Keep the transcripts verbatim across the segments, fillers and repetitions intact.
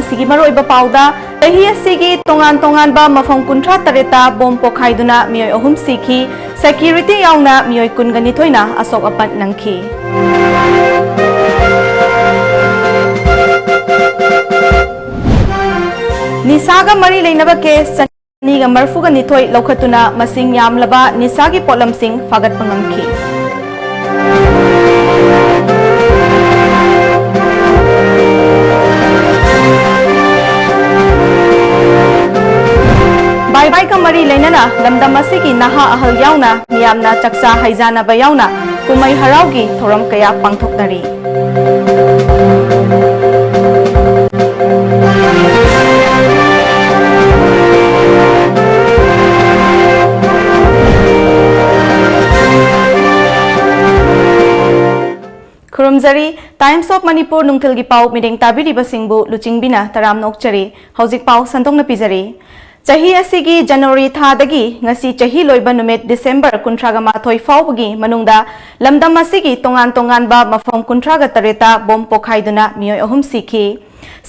ꯑꯁꯤꯒꯤ ꯃꯔꯨꯑꯣꯏꯕ ꯄꯥꯎꯗ, ꯆꯍꯤ ꯑꯁꯤꯒꯤ ꯇꯣꯉꯥꯟ ꯇꯣꯉꯥꯟꯕ ꯃꯐꯝ ꯀꯨꯟꯊ꯭ꯔꯥ ꯇꯔꯦꯠꯇ ꯕꯣꯝ ꯄꯣꯈꯥꯏꯗꯨꯅ ꯃꯤꯑꯣꯏ ꯑꯍꯨꯝ ꯁꯤꯈꯤ, security ꯌꯥꯎꯅ ꯃꯤꯑꯣꯏ ꯀꯨꯟꯒ ꯅꯤꯊꯣꯏꯅ ꯑꯁꯣꯛ ꯑꯄꯟ ꯅꯪꯈꯤ꯫ ꯅꯤꯁꯥꯒ ꯃꯔꯤ ꯂꯩꯅꯕ case ꯆꯅꯤꯒ ꯃꯔꯤꯐꯨꯒ ꯅꯤꯊꯣꯏ ꯂꯧꯈꯠꯇꯨꯅ ꯃꯁꯤꯡ ꯌꯥꯝꯂꯕ ꯅꯤꯁꯥꯒꯤ ꯄꯣꯠꯂꯝꯁꯤꯡ ꯐꯥꯒꯠꯄ ꯉꯝꯈꯤ꯫ ꯕꯥꯏ ꯕꯥꯏꯒ ꯃꯔꯤ ꯂꯩꯅꯅ ꯂꯝꯗꯝ ꯑꯁꯤꯒꯤ ꯅꯍꯥ ꯑꯍꯜ ꯌꯥꯎꯅ ꯃꯤꯌꯥꯝꯅ ꯆꯥꯛꯆꯥ ꯍꯩꯖꯥꯅꯕ ꯌꯥꯎꯅ ꯀꯨꯝꯍꯩ ꯍꯔꯥꯎꯒꯤ ꯊꯧꯔꯝ ꯀꯌꯥ ꯄꯥꯡꯊꯣꯛꯅꯔꯤ꯫ ꯈꯨꯔꯨꯝꯖꯔꯤ꯫ Times of Manipur ꯅꯨꯡꯊꯤꯜꯒꯤ ꯄꯥꯎ ꯃꯤꯠꯌꯦꯡ ꯇꯥꯕꯤꯔꯤꯕꯁꯤꯡꯕꯨ ꯂꯨꯆꯤꯡꯕꯤꯅ ꯇꯔꯥꯝꯅ ꯑꯣꯛꯆꯔꯤ꯫ ꯍꯧꯖꯤꯛ ꯄꯥꯎ ꯁꯟꯗꯣꯛꯅ ꯄꯤꯖꯔꯤ꯫ ꯆꯍꯤ ꯑꯁꯤꯒꯤ January ꯊꯥꯗꯒꯤ ꯉꯁꯤ ꯆꯍꯤ ꯂꯣꯏꯕ ꯅꯨꯃꯤꯠ December ꯀꯨꯟꯊ꯭ꯔꯥꯒ ꯃꯥꯊꯣꯏ ꯐꯥꯎꯕꯒꯤ ꯃꯅꯨꯡꯗ ꯂꯝꯗꯝ ꯑꯁꯤꯒꯤ ꯇꯣꯉꯥꯟ ꯇꯣꯉꯥꯟꯕ ꯃꯐꯝ ꯀꯨꯟꯊ꯭ꯔꯥꯒ ꯇꯔꯦꯠꯇ ꯕꯣꯝ ꯄꯣꯈꯥꯏꯗꯨꯅ ꯃꯤꯑꯣꯏ ꯑꯍꯨꯝ ꯁꯤꯈꯤ꯫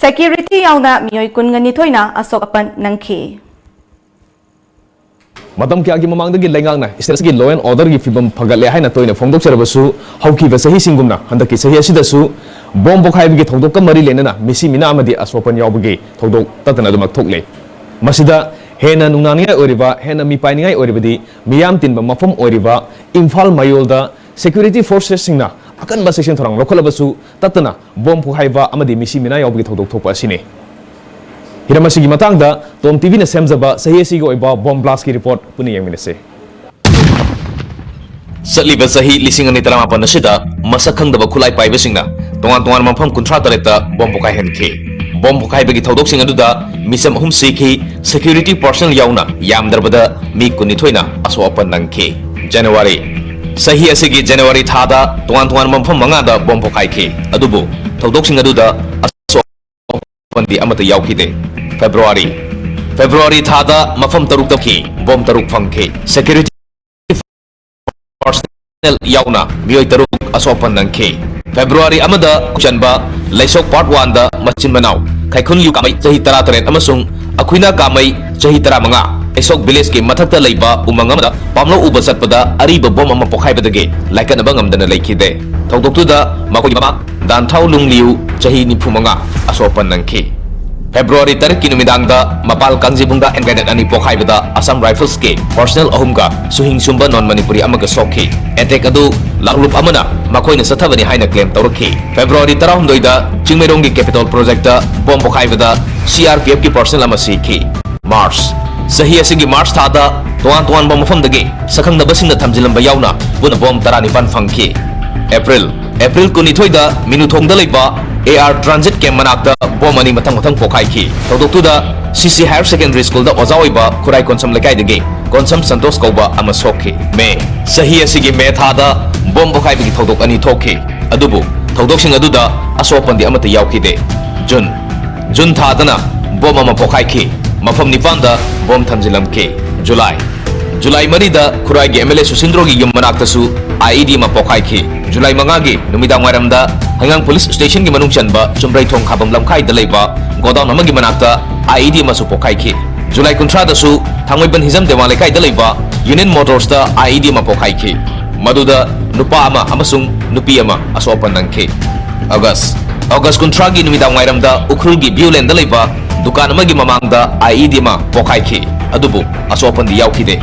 Security ꯌꯥꯎꯅ ꯃꯤꯑꯣꯏ ꯀꯨꯟꯒ ꯅꯤꯊꯣꯏꯅ ꯑꯁꯣꯛ ꯑꯄꯟ ꯅꯪꯈꯤ꯫ ꯃꯇꯝ ꯀꯌꯥꯒꯤ ꯃꯃꯥꯡꯗꯒꯤ ꯂꯩꯉꯥꯛꯅ state ꯑꯁꯤꯒꯤ law and order ꯒꯤ ꯐꯤꯕꯝ ꯐꯒꯠꯂꯦ ꯍꯥꯏꯅ ꯇꯣꯏꯅ ꯐꯣꯡꯗꯣꯛꯆꯔꯕꯁꯨ, ꯍꯧꯈꯤꯕ ꯆꯍꯤꯁꯤꯡꯒꯨꯝꯅ ꯍꯟꯗꯛꯀꯤ ꯆꯍꯤ ꯑꯁꯤꯗꯁꯨ ꯕꯣꯝ ꯄꯣꯈꯥꯏꯕꯒꯤ ꯊꯧꯗꯣꯛꯀ ꯃꯔꯤ ꯂꯩꯅꯅ ꯃꯤꯁꯤ ꯃꯤꯅꯥ ꯑꯃꯗꯤ ꯑꯁꯣꯛ ꯑꯄꯟ ꯌꯥꯎꯕꯒꯤ ꯊꯧꯗꯣꯛ ꯇꯠꯇꯅ ꯑꯗꯨꯃꯛ ꯊꯣꯛꯂꯦ꯫ ꯃꯁꯤꯗ ꯍꯦꯟꯅ ꯅꯨꯡꯅꯥꯡꯅꯤꯡꯉꯥꯏ ꯑꯣꯏꯔꯤꯕ, ꯍꯦꯟꯅ ꯃꯤꯄꯥꯏꯅꯤꯡꯉꯥꯏ ꯑꯣꯏꯔꯤꯕꯗꯤ ꯃꯤꯌꯥꯝ ꯇꯤꯟꯕ ꯃꯐꯝ ꯑꯣꯏꯔꯤꯕ ꯏꯝꯐꯥꯜ ꯃꯌꯣꯜꯗ security forces ꯁꯤꯡꯅ ꯑꯀꯟꯕ ꯆꯦꯛꯁꯤꯟ ꯊꯧꯔꯥꯡ ꯂꯧꯈꯠꯂꯕꯁꯨ ꯇꯠꯇꯅ ꯕꯣꯝ ꯄꯣꯈꯥꯏꯕ ꯑꯃꯗꯤ ꯃꯤꯁꯤ ꯃꯤꯅꯥ ꯌꯥꯎꯕꯒꯤ ꯊꯧꯗꯣꯛ ꯊꯣꯛꯄ ꯑꯁꯤꯅꯤ꯫ ꯍꯤꯔꯝ ꯑꯁꯤꯒꯤ ꯃꯇꯥꯡꯗ ꯇꯣꯝ ꯇꯤꯚꯤꯅ ꯁꯦꯝꯖꯕ ꯆꯍꯤ ꯑꯁꯤꯒꯤ ꯑꯣꯏꯕ ꯕꯣꯝ blast ꯀꯤ report ꯄꯨꯟꯅ ꯌꯦꯡꯃꯤꯟꯅꯁꯤ꯫ ꯆꯠꯂꯤꯕ ꯆꯍꯤ ꯂꯤꯁꯤꯡ ꯑꯅꯤ ꯇꯔꯥꯃꯥꯄꯟ ꯑꯁꯤꯗ ꯃꯁꯛ ꯈꯪꯗꯕ ꯈꯨꯠꯂꯥꯏ ꯄꯥꯏꯕꯁꯤꯡꯅ ꯇꯣꯉꯥꯟ ꯇꯣꯉꯥꯟꯕ ꯃꯐꯝ ꯀꯨꯟꯊ꯭ꯔꯥ ꯇꯔꯦꯠꯇ ꯕꯣꯝ ꯄꯣꯈꯥꯏꯍꯟꯈꯤ꯫ ꯕꯣꯝ ꯄꯣꯈꯥꯏꯕꯒꯤ ꯊꯧꯗꯣꯛꯁꯤꯡ ꯑꯗꯨꯗ ꯃꯤꯆꯝ ꯑꯍꯨꯝ ꯁꯤꯈꯤ, security personnel ꯌꯥꯎꯅ ꯌꯥꯝꯗ꯭ꯔꯕꯗ ꯃꯤ ꯀꯨꯟꯅꯤꯊꯣꯏꯅ ꯑꯁꯣꯛ ꯑꯄꯟ ꯅꯪꯈꯤ꯫ January, ꯆꯍꯤ ꯑꯁꯤꯒꯤ January ꯊꯥꯗ ꯇꯣꯉꯥꯟ ꯇꯣꯉꯥꯟꯕ ꯃꯐꯝ ꯃꯉꯥꯗ ꯕꯣꯝ ꯄꯣꯈꯥꯏꯈꯤ꯫ ꯑꯗꯨꯕꯨ ꯊꯧꯗꯣꯛꯁꯤꯡ ꯑꯗꯨꯗ ꯑꯁꯣꯛ ꯑꯄꯟꯗꯤ ꯑꯃꯠꯇ ꯌꯥꯎꯈꯤꯗꯦ꯫ February, February ꯊꯥꯗ ꯃꯐꯝ ꯇꯔꯨꯛꯇꯒꯤ ꯕꯣꯝ ꯇꯔꯨꯛ ꯐꯪꯈꯤ꯫ Security personnel ꯌꯥꯎꯅ ꯃꯤꯑꯣꯏ ꯇꯔꯨꯛ ꯑꯁꯣꯛ ꯑꯄꯟ ꯅꯪꯈꯤ꯫ February ꯑꯃꯗ ꯆꯟꯕ ꯂꯩꯁꯣꯛ part one ꯗ ꯃꯆꯤꯟ ꯃꯅꯥꯎ ꯈꯩꯈꯨꯟ ꯂꯤꯌꯨ ꯀꯥꯃꯩ, ꯆꯍꯤ ꯇꯔꯥꯇꯔꯦꯠ, ꯑꯃꯁꯨꯡ ꯑꯈꯨꯏꯅ ꯀꯥꯃꯩ, ꯆꯍꯤ ꯇꯔꯥꯃꯉꯥ, ꯑꯩꯁꯣꯛ ꯚꯤꯂꯦꯖꯀꯤ ꯃꯊꯛꯇ ꯂꯩꯕ ꯎꯃꯪ ꯑꯃꯗ ꯄꯥꯝꯂꯧ ꯎꯕ ꯆꯠꯄꯗ ꯑꯔꯤꯕ ꯕꯣꯝ ꯑꯃ ꯄꯣꯈꯥꯏꯕꯗꯒꯤ ꯂꯥꯏꯀꯠꯅꯕ ꯉꯝꯗꯅ ꯂꯩꯈꯤꯗꯦ꯫ ꯊꯧꯗꯣꯛꯇꯨꯗ ꯃꯈꯣꯏꯒꯤ ꯃꯃꯥ ꯗꯥꯟꯊꯥꯎ ꯂꯨꯡ ꯂꯤꯌꯨ, ꯆꯍꯤ ꯅꯤꯐꯨ ꯃꯉꯥ, ꯑꯁꯣꯛ ꯑꯄꯟ ꯅꯪꯈꯤ꯫ ꯐꯦꯕ꯭ꯔꯨꯋꯥꯔꯤ ꯇꯔꯦꯠꯀꯤ ꯅꯨꯃꯤꯗꯥꯡꯗ ꯃꯄꯥꯜ ꯀꯥꯡꯖꯩꯕꯨꯡꯗ ꯍꯦꯟ ꯒ꯭ꯔꯦꯅꯦꯗ ꯑꯅꯤ ꯄꯣꯈꯥꯏꯕꯗ ꯑꯁꯥꯝ ꯔꯥꯏꯐꯜꯁꯀꯤ ꯄꯔꯁꯅꯦꯜ ꯑꯍꯨꯝꯒ ꯁꯨꯍꯤꯡ ꯁꯨꯝꯕ ꯅꯣꯟ ꯃꯅꯤꯄꯨꯔꯤ ꯑꯃꯒ ꯁꯣꯛꯈꯤ꯫ ꯑꯦꯇꯦꯛ ꯑꯗꯨ ꯂꯥꯡꯂꯨꯞ ꯑꯃꯅ ꯃꯈꯣꯏꯅ ꯆꯠꯊꯕꯅꯤ ꯍꯥꯏꯅ ꯀ꯭ꯂꯦꯝ ꯇꯧꯔꯛꯈꯤ꯫ ꯐꯦꯕ꯭ꯔꯨꯋꯥꯔꯤ ꯇꯔꯥꯍꯨꯝꯗꯣꯏꯗ ꯆꯤꯡꯃꯩꯔꯣꯡꯒꯤ ꯀꯦꯄꯤꯇꯣꯜ ꯄ꯭ꯔꯣꯖꯦꯛꯇ ꯕꯣꯝ ꯄꯣꯈꯥꯏꯕꯗ ꯁꯤ ꯑꯥꯔ ꯄꯤ ꯑꯦꯐꯀꯤ ꯄꯔꯁꯅꯦꯜ ꯑꯃ ꯁꯤꯈꯤ꯫ ꯃꯥꯔꯆ, ꯆꯍꯤ ꯑꯁꯤꯒꯤ ꯃꯥꯔꯆ ꯊꯥꯗ ꯇꯣꯉꯥꯟ ꯇꯣꯉꯥꯟꯕ ꯃꯐꯝꯗꯒꯤ ꯁꯛꯈꯪꯅꯕꯁꯤꯡꯅ ꯊꯝꯖꯤꯜꯂꯝꯕ ꯌꯥꯎꯅ ꯄꯨꯟꯅ ꯕꯣꯝ ꯇꯔꯥꯅꯤꯄꯥꯟ ꯐꯪꯈꯤ꯫ ꯑꯦꯄ꯭ꯔꯤꯜ, ꯑꯦꯄ꯭ꯔꯤꯜ ꯀꯨꯟꯅꯤꯊꯣꯏꯗ ꯃꯤꯅꯨꯊꯣꯡꯗ ꯂꯩꯕ ꯑꯦ ꯑꯥꯔ ꯇ꯭ꯔꯥꯟꯖꯤꯠ ꯀꯦꯝ ꯃꯅꯥꯛꯇ ꯕꯣꯝ ꯑꯅꯤ ꯃꯊꯪ ꯃꯊꯪ ꯄꯣꯈꯥꯏꯈꯤ꯫ ꯊꯧꯗꯣꯛꯇꯨꯗ ꯁꯤ ꯁꯤ ꯍꯥꯌꯔ ꯁꯦꯀꯦꯟꯗꯔꯤ ꯁ꯭ꯀꯨꯜꯗ ꯑꯣꯖꯥ ꯑꯣꯏꯕ ꯈꯨꯔꯥꯏ ꯀꯣꯟꯁꯝ ꯂꯩꯀꯥꯏꯗꯒꯤ ꯀꯣꯟꯁꯝ ꯁꯟꯇꯣꯁ ꯀꯧꯕ ꯑꯃ ꯁꯣꯛꯈꯤ꯫ ꯃꯦ, ꯆꯍꯤ ꯑꯁꯤꯒꯤ ꯃꯦ ꯊꯥꯗ ꯕꯣꯝ ꯄꯣꯈꯥꯏꯕꯒꯤ ꯊꯧꯗꯣꯛ ꯑꯅꯤ ꯊꯣꯛꯈꯤ, ꯑꯗꯨꯕꯨ ꯊꯧꯗꯣꯛꯁꯤꯡ ꯑꯗꯨꯗ ꯑꯁꯣꯛ ꯑꯄꯟꯗꯤ ꯑꯃꯠꯇ ꯌꯥꯎꯈꯤꯗꯦ꯫ ꯖꯨꯟ, ꯖꯨꯟ ꯊꯥꯗꯅ ꯕꯣꯝ ꯑꯃ ꯄꯣꯈꯥꯏꯈꯤ, ꯃꯐꯝ ꯅꯤꯄꯥꯟꯗ ꯕꯣꯝ ꯊꯝꯖꯤꯜꯂꯝꯈꯤ꯫ ꯖꯨꯂꯥꯏ, ꯖꯨꯂꯥꯏ ꯃꯔꯤꯗ ꯈꯨꯔꯥꯏꯒꯤ ꯑꯦꯝ ꯑꯦꯜ ꯑꯦ ꯁꯨꯁꯤꯟꯗ꯭ꯔꯣꯒꯤ ꯌꯨꯝ ꯃꯅꯥꯛꯇꯁꯨ ꯑꯥꯏ ꯏ ꯗꯤ ꯑꯃ ꯄꯣꯈꯥꯏꯈꯤ꯫ ꯖꯨꯂꯥꯏ ꯃꯉꯥꯒꯤ ꯅꯨꯃꯤꯗꯥꯡ ꯋꯥꯏꯔꯝꯗ ꯍꯩꯉꯥꯡ ꯄꯨꯂꯤꯁ ꯁ꯭ꯇꯦꯁꯟꯒꯤ ꯃꯅꯨꯡ ꯆꯟꯕ ꯆꯨꯝꯕ꯭ꯔꯩꯊꯣꯡ ꯈꯥꯕꯝ ꯂꯝꯈꯥꯏꯗ ꯂꯩꯕ ꯒꯣꯗꯥꯎꯟ ꯑꯃꯒꯤ ꯃꯅꯥꯛꯇ ꯑꯥꯏ ꯏ ꯗꯤ ꯑꯃꯁꯨ ꯄꯣꯈꯥꯏꯈꯤ꯫ ꯖꯨꯂꯥꯏ ꯀꯨꯟꯊ꯭ꯔꯥꯗꯁꯨ ꯊꯥꯡꯃꯩꯕꯟ ꯍꯤꯖꯝ ꯇꯦꯋꯥ ꯂꯩꯀꯥꯏꯗ ꯂꯩꯕ ꯌꯨꯅꯤꯌꯟ ꯃꯣꯇꯣꯔꯁꯇ ꯑꯥꯏ ꯏ ꯗꯤ ꯑꯃ ꯄꯣꯈꯥꯏꯈꯤ꯫ ꯃꯗꯨꯗ ꯅꯨꯄꯥ ꯑꯃ ꯑꯃꯁꯨꯡ ꯅꯨꯄꯤ ꯑꯃ ꯑꯁꯣꯛ ꯑꯄꯟ ꯅꯪꯈꯤ꯫ ꯑꯣꯒꯁ, ꯑꯣꯒꯁ ꯀꯨꯟꯊ꯭ꯔꯥꯒꯤ ꯅꯨꯃꯤꯗꯥꯡ ꯋꯥꯏꯔꯝꯗ ꯎꯈ꯭ꯔꯨꯜꯒꯤ ꯚ꯭ꯌꯨꯂꯦꯟꯗ ꯂꯩꯕ ꯗꯨꯀꯥꯟ ꯑꯃꯒꯤ ꯃꯃꯥꯡꯗ ꯑꯥꯏ ꯏ ꯗꯤ ꯑꯃ ꯄꯣꯈꯥꯏꯈꯤ, ꯑꯗꯨꯕꯨ ꯑꯁꯣꯛ ꯑꯄꯟꯗꯤ ꯌꯥꯎꯈꯤꯗꯦ꯫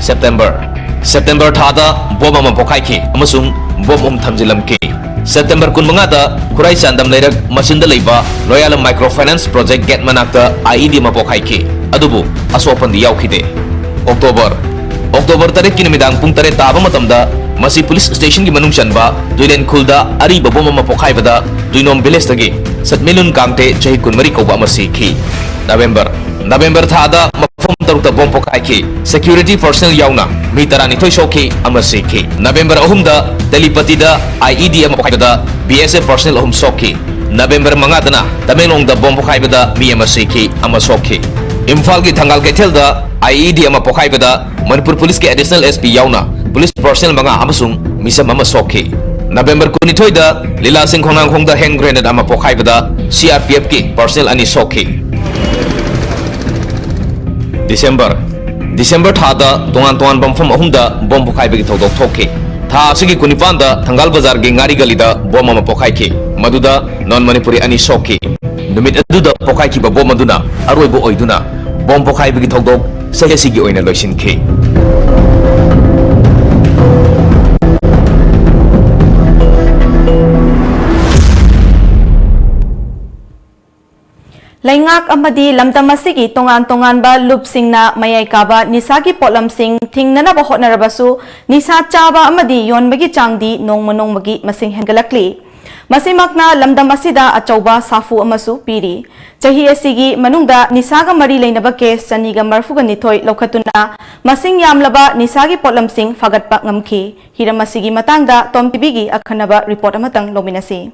ꯁꯦꯞꯇꯦꯝꯕꯔ, ꯁꯦꯞꯇꯦꯝꯕꯔ ꯊꯥꯗ ꯕꯣꯝ ꯑꯃ ꯄꯣꯈꯥꯏꯈꯤ ꯑꯃꯁꯨꯡ ꯕꯣꯝ ꯑꯍꯨꯝ ꯊꯝꯖꯤꯜꯂꯝꯈꯤ꯫ ꯁꯦꯞꯇꯦꯝꯕꯔ ꯀꯨꯟꯃꯉꯥꯗ ꯈꯨꯔꯥꯏ ꯆꯥꯟꯗꯝ ꯂꯩꯔꯛ ꯃꯆꯤꯟꯗ ꯂꯩꯕ ꯂꯣꯌꯥꯂꯝ ꯃꯥꯏꯀ꯭ꯔꯣ ꯐꯥꯏꯅꯥꯟꯁ ꯄ꯭ꯔꯣꯖꯦꯛ ꯒꯦꯠ ꯃꯅꯥꯛꯇ ꯑꯥꯏ ꯏ ꯗꯤ ꯑꯃ ꯄꯣꯈꯥꯏꯈꯤ, ꯑꯗꯨꯕꯨ ꯑꯁꯣꯛ ꯑꯄꯟꯗꯤ ꯌꯥꯎꯈꯤꯗꯦ꯫ ꯑꯣꯛꯇꯣꯕꯔ, ꯑꯣꯛꯇꯣꯕꯔ ꯇꯔꯦꯠꯀꯤ ꯅꯨꯃꯤꯗꯥꯡ ꯄꯨꯡ ꯇꯔꯦꯠ ꯇꯥꯕ ꯃꯇꯝꯗ ꯃꯁꯤ ꯄꯨꯂꯤꯁ ꯁ꯭ꯇꯦꯁꯟꯒꯤ ꯃꯅꯨꯡ ꯆꯟꯕ ꯇꯨꯏꯂꯦꯟ ꯈꯨꯜꯗ ꯑꯔꯤꯕ ꯕꯣꯝ ꯑꯃ ꯄꯣꯈꯥꯏꯕꯗ ꯇꯨꯏꯅꯣꯝ ꯚꯤꯂꯦꯖꯇꯒꯤ ꯁꯠꯃꯤꯂꯨꯟ ꯀꯥꯡꯇꯦ, ꯆꯍꯤ ꯀꯨꯟꯃꯔꯤ ꯀꯧꯕ ꯑꯃ ꯁꯤꯈꯤ꯫ ꯅꯕꯦꯝꯕꯔ, ꯅꯕꯦꯝꯕꯔ ꯊꯥꯗ ꯃꯐꯝ ꯇꯔꯨꯛꯇ ꯕꯣꯝ ꯄꯣꯈꯥꯏꯈꯤ꯫ ꯁꯦꯀ꯭ꯌꯨꯔꯤꯇꯤ ꯄꯔꯁꯅꯦꯜ ꯌꯥꯎꯅ ꯃꯤ ꯇꯔꯥꯅꯤꯊꯣꯏ ꯁꯣꯛꯈꯤ ꯑꯃ ꯁꯤꯈꯤ꯫ ꯅꯕꯦꯝꯕꯔ ꯑꯍꯨꯝꯗ ꯇꯦꯂꯤꯄꯇꯤꯗ ꯑꯥꯏ ꯏ ꯗꯤ ꯑꯃ ꯄꯣꯈꯥꯏꯕꯗ ꯕꯤ ꯑꯦꯁ ꯑꯦꯐ ꯄꯔꯁꯅꯦꯜ ꯑꯍꯨꯝ ꯁꯣꯛꯈꯤ꯫ ꯅꯕꯦꯝꯕꯔ ꯃꯉꯥꯗꯅ ꯇꯃꯦꯡꯂꯣꯡꯗ ꯕꯣꯝ ꯄꯣꯈꯥꯏꯕꯗ ꯃꯤ ꯑꯃ ꯁꯤꯈꯤ, ꯑꯃ ꯁꯣꯛꯈꯤ꯫ ꯏꯝꯐꯥꯜꯒꯤ ꯊꯪꯒꯥꯜ ꯀꯩꯊꯦꯜꯗ ꯑꯥꯏ ꯏ ꯗꯤ ꯑꯃ ꯄꯣꯈꯥꯏꯕꯗ ꯃꯅꯤꯄꯨꯔ ꯄꯨꯂꯤꯁꯀꯤ ꯑꯦꯗꯤꯁꯅꯦꯜ ꯑꯦꯁ ꯄꯤ ꯌꯥꯎꯅ ꯄꯨꯂꯤꯁ ꯄꯔꯁꯅꯦꯜ ꯃꯉꯥ ꯑꯃꯁꯨꯡ ꯃꯤꯆꯝ ꯑꯃ ꯁꯣꯛꯈꯤ꯫ ꯅꯕꯦꯝꯕꯔ ꯀꯨꯟꯅꯤꯊꯣꯏꯗ ꯂꯤꯂꯥꯁꯤꯡ ꯈꯣꯡꯅꯥꯡꯈꯣꯡꯗ ꯍꯦꯟ ꯒ꯭ꯔꯦꯅꯦꯗ ꯑꯃ ꯄꯣꯈꯥꯏꯕꯗ ꯁꯤ ꯑꯥꯔ ꯄꯤ ꯑꯦꯐꯀꯤ ꯄꯔꯁꯅꯦꯜ ꯑꯅꯤ ꯁꯣꯛꯈꯤ꯫ ꯗꯤꯁꯦꯝꯕꯔ, ꯗꯤꯁꯦꯝꯕꯔ ꯊꯥꯗ ꯇꯣꯉꯥꯟ ꯇꯣꯉꯥꯟꯕ ꯃꯐꯝ ꯑꯍꯨꯝꯗ ꯕꯣꯝ ꯄꯣꯈꯥꯏꯕꯒꯤ ꯊꯧꯗꯣꯛ ꯊꯣꯛꯈꯤ꯫ ꯊꯥ ꯑꯁꯤꯒꯤ ꯀꯨꯟꯅꯤꯄꯥꯟꯗ ꯊꯪꯒꯥꯜ ꯕꯖꯥꯔꯒꯤ ꯉꯥꯔꯤ ꯒꯂꯤꯗ ꯕꯣꯝ ꯑꯃ ꯄꯣꯈꯥꯏꯈꯤ, ꯃꯗꯨꯗ ꯅꯣꯟ ꯃꯅꯤꯄꯨꯔꯤ ꯑꯅꯤ ꯁꯣꯛꯈꯤ꯫ ꯅꯨꯃꯤꯠ ꯑꯗꯨꯗ ꯄꯣꯈꯥꯏꯈꯤꯕ ꯕꯣꯝ ꯑꯗꯨꯅ ꯑꯔꯣꯏꯕ ꯑꯣꯏꯗꯨꯅ ꯕꯣꯝ ꯄꯣꯈꯥꯏꯕꯒꯤ ꯊꯧꯗꯣꯛ ꯆꯍꯤ ꯑꯁꯤꯒꯤ ꯑꯣꯏꯅ ꯂꯣꯏꯁꯤꯟꯈꯤ꯫ ꯂꯩꯉꯥꯛ ꯑꯃꯗꯤ ꯂꯝꯗꯝ ꯑꯁꯤꯒꯤ ꯇꯣꯉꯥꯟ ꯇꯣꯉꯥꯟꯕ ꯂꯨꯞꯁꯤꯡꯅ ꯃꯌꯥꯏ ꯀꯥꯕ ꯅꯤꯁꯥꯒꯤ ꯄꯣꯠꯂꯝꯁꯤꯡ ꯊꯤꯡꯅꯅꯕ ꯍꯣꯠꯅꯔꯕꯁꯨ, ꯅꯤꯁꯥ ꯆꯥꯕ ꯑꯃꯗꯤ ꯌꯣꯟꯕꯒꯤ ꯆꯥꯡꯗꯤ ꯅꯣꯡꯃ ꯅꯣꯡꯃꯒꯤ ꯃꯁꯤꯡ ꯍꯦꯟꯒꯠꯂꯛꯂꯤ꯫ ꯃꯁꯤꯃꯛꯅ ꯂꯝꯗꯝ ꯑꯁꯤꯗ ꯑꯆꯧꯕ ꯁꯥꯐꯨ ꯑꯃꯁꯨ ꯄꯤꯔꯤ꯫ ꯆꯍꯤ ꯑꯁꯤꯒꯤ ꯃꯅꯨꯡꯗ ꯅꯤꯁꯥꯒ ꯃꯔꯤ ꯂꯩꯅꯕ ꯀꯦꯁ ꯆꯅꯤꯒ ꯃꯔꯤꯐꯨꯒ ꯅꯤꯊꯣꯏ ꯂꯧꯈꯠꯇꯨꯅ ꯃꯁꯤꯡ ꯌꯥꯝꯂꯕ ꯅꯤꯁꯥꯒꯤ ꯄꯣꯠꯂꯝꯁꯤꯡ ꯐꯥꯒꯠꯄ ꯉꯝꯈꯤ꯫ ꯍꯤꯔꯝ ꯑꯁꯤꯒꯤ ꯃꯇꯥꯡꯗ ꯇꯣꯝ ꯇꯤꯚꯤꯒꯤ ꯑꯈꯟꯅꯕ ꯔꯤꯄꯣꯔꯠ ꯑꯃꯇꯪ ꯂꯧꯃꯤꯟꯅꯁꯤ꯫